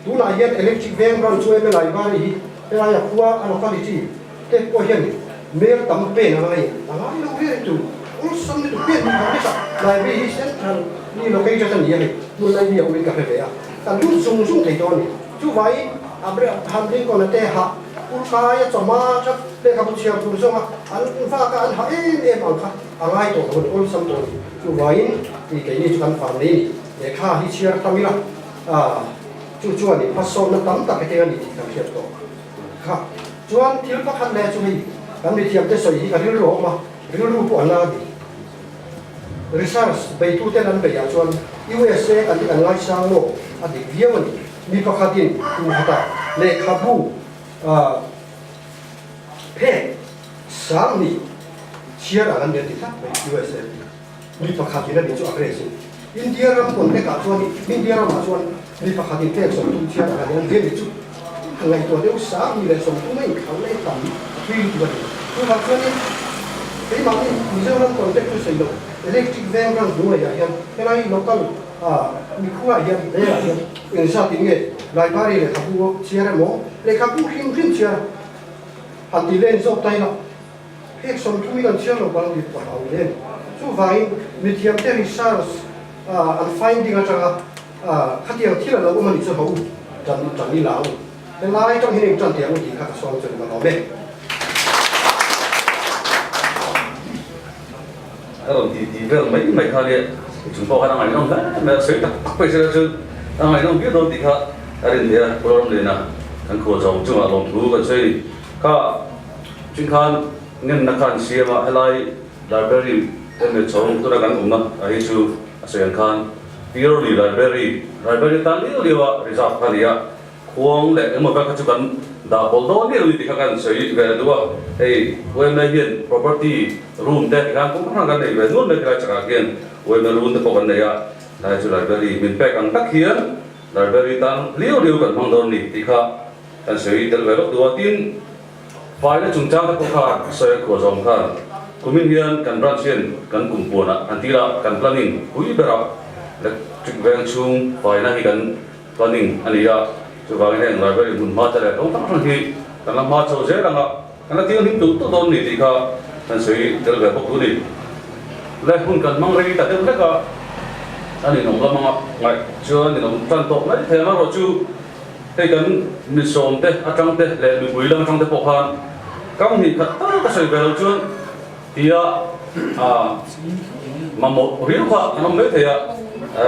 tunah hian electric veng branch chu MLA Bari hi helaia khua a locality te pawh hian Mail tam pen a ngai a ngai lo reng tu awlsam lutuk pen duh vang vek a library hi central ni located a ni a hei hmun lai mi a awmin ka hre ve a kan lut zung zung thei dawn a ni chuvangin Abraham Lincoln a te hah Pulkai a chawma that lehkhabu chhiar tur zawnga an vak a an hah em em ang kha a ngai tawh lo a ni awlsam tawh a ni chuvangin i keini chu kan far nei a ni lehkha hi chhiar tam ila chu chuan i hmasawnna tam tak hi keng a ni tih kan hriat tawh. Kha chuan thil pakhat leh chu hei kan mithiamte sawi hi ka rilru a awm a, rilru pawh an la a ni. Research beituten an beih ah chuan USA kan hi kan ngaisang maw a dik viau a ni. Mi pakhatin kum khatah lehkhabu phek 2000 chhiar ang an ni a ti tlat mai USA. Mi pakhatin a ni chu a hre sin. India ram contact ah chuan India ramah chuan mi pakhatin phek 30 chhiar ang an ni an ni chu. Ngaihtuah deuh 2030 a inkhauh leh tam a thui lutuk a ni. Chuvang chuanin keimahni Mizoram contact chu sawi loh electric veng branch hnuaiah hian helai local mikhungah hian vengah hian engzat in nge library lehkhabu chhiar emaw lehkhabu hrim hrim chhiar han tih leh zawk ta ila phek 30 in an chhiar lo bang tih ka hlau hle a ni. Chuvangin mithiamte research an finding atanga Khatiang thil a lo awm a nih chu ho tan tan i la u. Helai tang hian eng tan teh ang u tih kha ka sawi chu ni ka lawm e. A rawn ti ti vel mai mai kha nia chung pawh khan a ngaihnawm hle mai a, sawi tak tak pawh sela chuan a ngaihnawm viau dawn tih kha a rin nia Pawlawram nena kan khual zawng chungah lawmthu kan sawi a ni. Kha chung khan ngenna kha an siam a, helai library emaw chhawng tuna kan awmna ah hi chu a sawi ang khan Purely Library, Library tan liau liau a reserve kha a ni a, khuang leh engemaw vel kha chu kan dah pawlh dawn miah lo ni tih kha kan sawi ve duh a, hei UMA hian property room te tikhan kawng hrang hrang kan nei ve nual mai tilai chakah khian UMA room te pawh kan nei a, tlai chu library min pek ang tak hian library tan liau liau kan hmang dawn ni tih kha kan sawi tel ve lawk duh a, tin faina chungchang te pawh kha sawi a khuah zawm khan kumin hian kan branch hian kan kum puanah an tira kan planning pui berah electric veng chhung faina hi kan planning a ni a, chuvangin heng library hmun hma te leh rawng hrang hrang hi kan la hma chho zel ang a, kan la tir hlim tulh tulh dawn a ni tih kha kan sawi tel ve bawk duh a ni. Le hun kan hmang rei ta deuh hlek a, a ninawm lam anga ngaih chuan ninawm tan tawh mai thei ang erawh chu Hei kan mi sawm te atang te leh mipui lam atang te pawh khan kam hnih khat tal ka sawi ve lo chuan tia mamawh riau kha an awm mai thei a,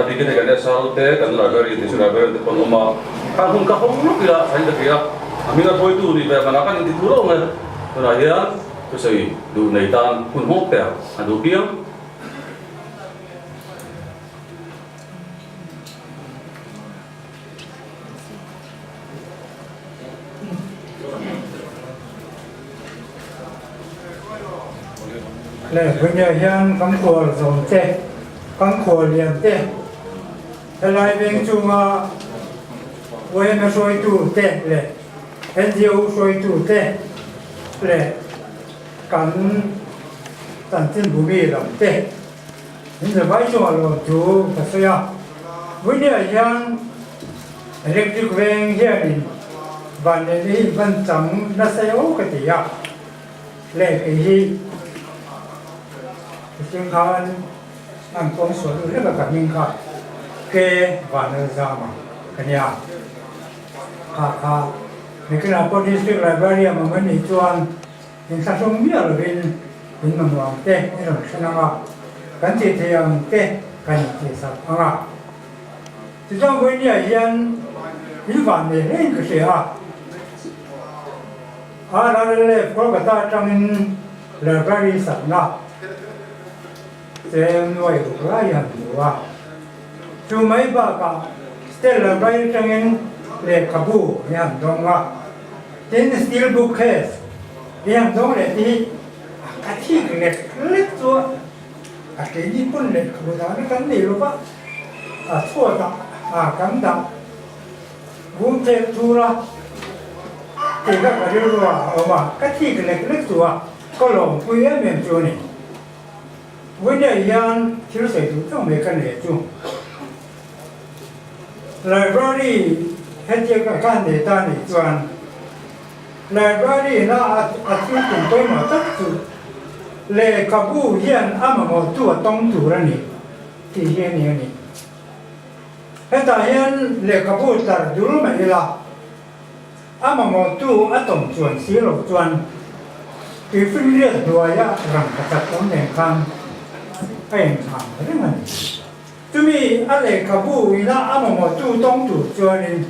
bikin hei kan SRO te kan library te chu librarian te pawh an awm a, khang hun ka hawng lawk ila thain ka hria a hminga hruaitu nih ve manah kan inti thu lo ang e, tunah hian thusawi duh nei tan hun hawk te a duh piang. Le Punia hian kan khual zawm te, kan khual lian te, helai veng chunga yma hruaitu te leh NGO hruaitu te leh kan chanchinbumi lam te Min zavai chungah lawmthu ka sawi a, Vawinia hian electric veng hianin vanneihna hi hman chang nasa eo ka ti a, leh kei hi mihring khan an kawng sual duh hlek a ka hming kha Ke Vanlalzama ka nia, kha kha Mikinah pawh District Library a mamawh nih chuan Inthlahrung miah lovin in mamawh ang te i rawn thlen ang a, kan tih theih ang te kan intihsak ang a. Tichuan vawinia hian in van nei hlein ka hria a, RRLF Kolkata atangin library sakna cheng nuai ruk lai a han hmu a, chu mai bakah State Library atangin lehkhabu i han dawng a. Tin, steel bookcase hi an zawng leh te hi a ka thik lek lek chu a keini pawn lehkhabu dahna kan nei lo va, a chhuatah a kan dah vum thek thur a tih kha ka rilru ah a awm a, ka thik lek lek chu a ka lawmpui em em chu a ni. Vawinia hian thil sawi duh tak mai ka nei chu. Library hetiang ka khan nei ta nih chuan Library na a thil tum pawimawh tak chu lehkhabu hian a mamawhtu a tawng tur a ni tih hi a ni a ni. Hetah hian lehkhabu tlar dul mai ila a mamawhtu a tawng chuan si lo chuan tuifinriat hnuaia rangkachak awm nen khan a inthang reng a ni. Chumi a lehkhabu ina a mamawhtu tawng tur chuanin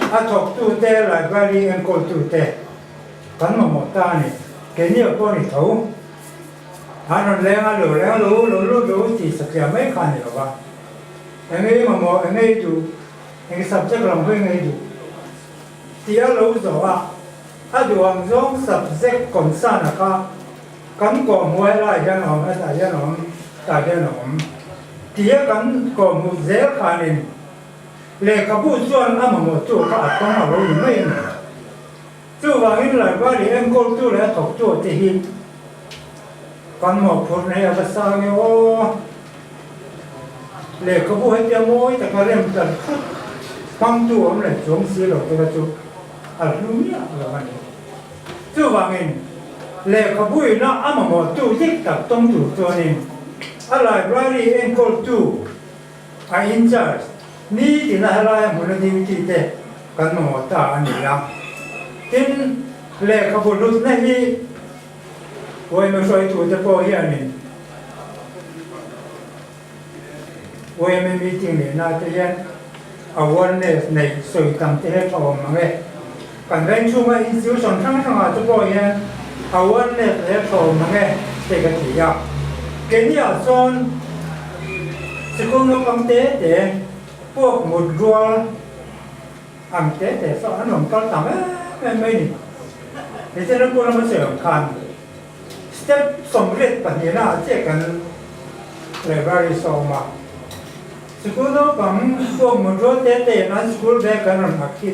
a thawktute, library enkawltute kan mamawh ta a ni. Keini pawh ni tho. An rawn leng a, lo leng lo, lo lut lo tih satliah mai kha a ni lo va. Engei mamawh, engei duh, eng subject lam hawi ngei duh tih a lo zawh a, a duh ang zawng subject concern a kha Kan kawhhmuh helai hian a awm, hetah hian a awm, tah hian a awm tia kan kawhhmuh zel khanin lehkhabu chuan a mamawhtu kha a tawng a lo ni mai a ni. Chuvangin library enkawltu leh a thawktu te hi kan mawhphurhna hi a va sang e aw. Lehkhabu hetia mawi taka rem tan thut hmangtu awm leh chuang si lo te kha chu a hlu miah lo a ni. Chuvangin lehkhabu ina a mamawhtu dik tak tawng tur chuanin a library enkawltu a in charge nitin a helaia hmuna duty te kan mamawh ta a ni a. Tin, lehkhabu hlutna hi yma hruaitute pawh hianin yma meeting lehna te hian awareness neih sawi tam te hi a awm ang e. Kan veng chhunga institution hrang hrangah te pawh hian awareness leh a awm ang e te ka ti a. Keiniah chuan sikul naupang te te puak mut rual ang te te saw an rawn kal tam em em mai ni. Hetiang ram pawh lama sawi ang khan step 82 ah chiah kan library sawm a. Sikul naupang puak mut rual te te in an school bag an rawn ak hi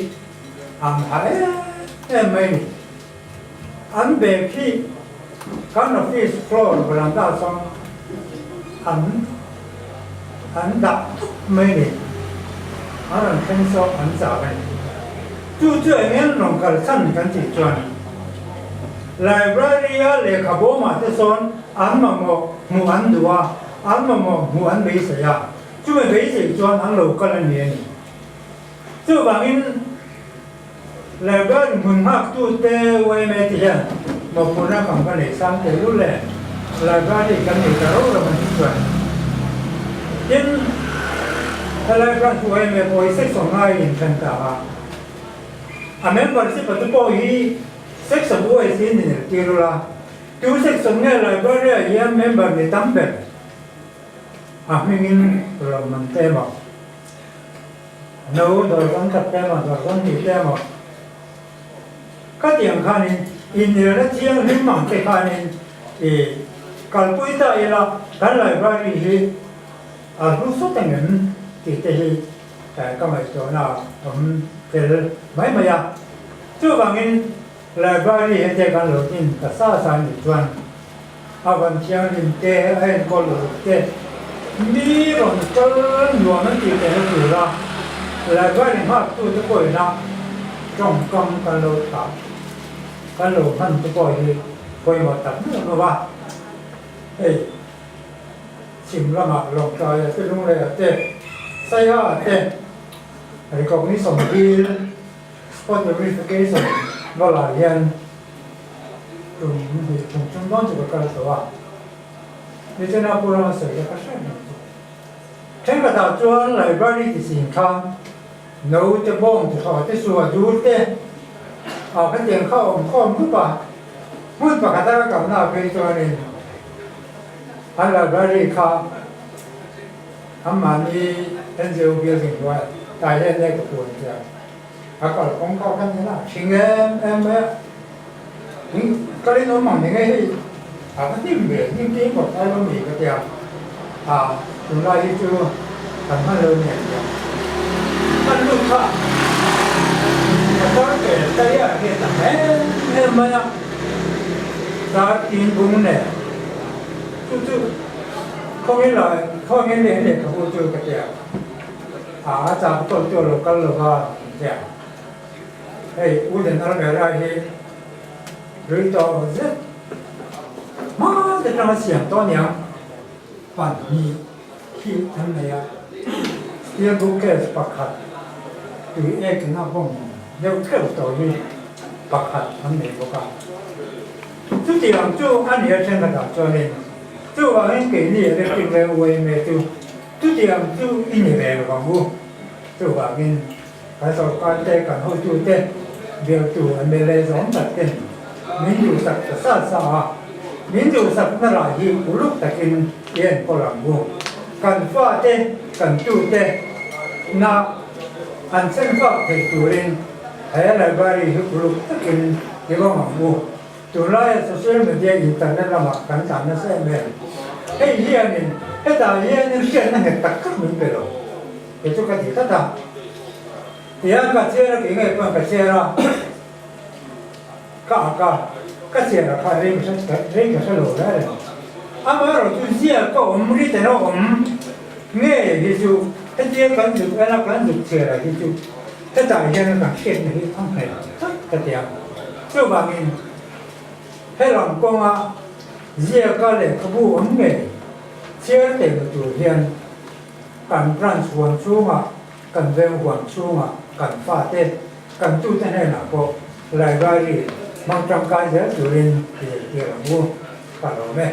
An ha em em mai ni. An bag hi kan office floor veranda chuan an an dah thup mai ni. An rawn thleng saw an chak a ni. Chu chu eng nge rawn kal chhan kan tih chuan library a lehkha bawmah te sawn an mamawh hmuh an duh a, an mamawh hmuh an beisei a, chumi beisei chuan an lo kal a ni a ni. Chuvangin library hmun nghaktute yma te hian mawhphurhna kan va nei sang teh lul e, library kan nei ta ro ro an ti chuan. Tin, helai branch yma pawh hi section ngaiin in then ta a, a membership a te pawh hi section wise in ineltir ula, tu section nge library ah hian member ni tam ber a hmingin rawm an tlem ang. No dawrzawn khat te emaw dawrzawn hnih te emaw khatiang khanin inelna thianghlim ang te khanin i kalpui ta ila kan library hi a hlu sawt ang em tih te hi ka ngaihtuahna ah awm tel mai mai a. Chuvangin library hete kan lo din ta sa sa nih chuan A van thianghlim te, a enkawl uluk te, mi rawn kal nuam an tih theihna tura library nghaktu te pawhina tawngkam kan lo thlah, kan lo hman te pawh hi pawimawh tak meuh meuh a. Hei chhim lamah Lawngtlai-a te, Lunglei-a te, Saiha-a te recognition bill, spot verification bawlah hian Tum hnih kum chung dawn chu ka kal tawh a, nichina pu rama sawi kha ka hriat reng chu. Thenkhatah chuan library ti sin kha naute bawng ti thaw te suah dur te ah khatiang kha a awm khawm dup a, hmun pakhata ka kalna ah phei chuanin an library kha anmahni NGO building hnuaiah tah hian nge ka puan tia. A kal kawng kha kan en a, thing em em mai a, ka rinawm ang ni ngei hei a va hnim ve, hnim te hi kawt ai lo mi ka tia, a tunlai hi chu kan hman lo nia tia an lut kha motor ke tyre hi a tam em em mai a, tar tin bung nen chu chu khawngin lah khawngin leh lehkhabu chu ka tia. A chak tawh chu a lo kal lo va tia. Hei U Den Almera hi rui tawh zet hma te tanga siam tawh aniang pahnih khi an nei a, steel bookcase pakhat tui ek in a bawm deuh theuh tawh hi pakhat an nei bawk a. Chutiang chu a nia thenkhatah chuanin chuvangin keini electric railway me chu Chutiang chu i ni ve lo ang u. Chuvangin kan sorkar te, kan hotu te, bialtu mla zawng tak ten min duhsak ta sa sa a, min duhsakna lah hi uluk takin i enkawl ang u. Kan fate, kan tute na an chhenfak theih turin he library hi uluk takin i vawng ang u. Tunlaia social media internet lamah kan tlan nasa em em. Hei hianin hetah hianin hriatna nghet tak tak min pe lo. Kei chu ka ti tlat a. Tihian ka chhiar a, kei ngei pawn ka chhiar a. Ka ak a, ka chhiar a kha rei ka hre rei ka hre lo reng reng. Amaherawh chu ziak ka awm ri ten a awm nge hi chu hetia kan zuk en a kan zuk chhiar a hi chu hetah hian kan hriatna hi a nghet tak ka ti a. Chuvangin helam kawnga ziaka lehkhabu awm ngei chhiar theihna tur hian kan branch huan chhungah kan veng huan chhungah kan fate kan tute hnenah pawh library hmang tangkai zel turin i zirtir ang u, ka lawm e.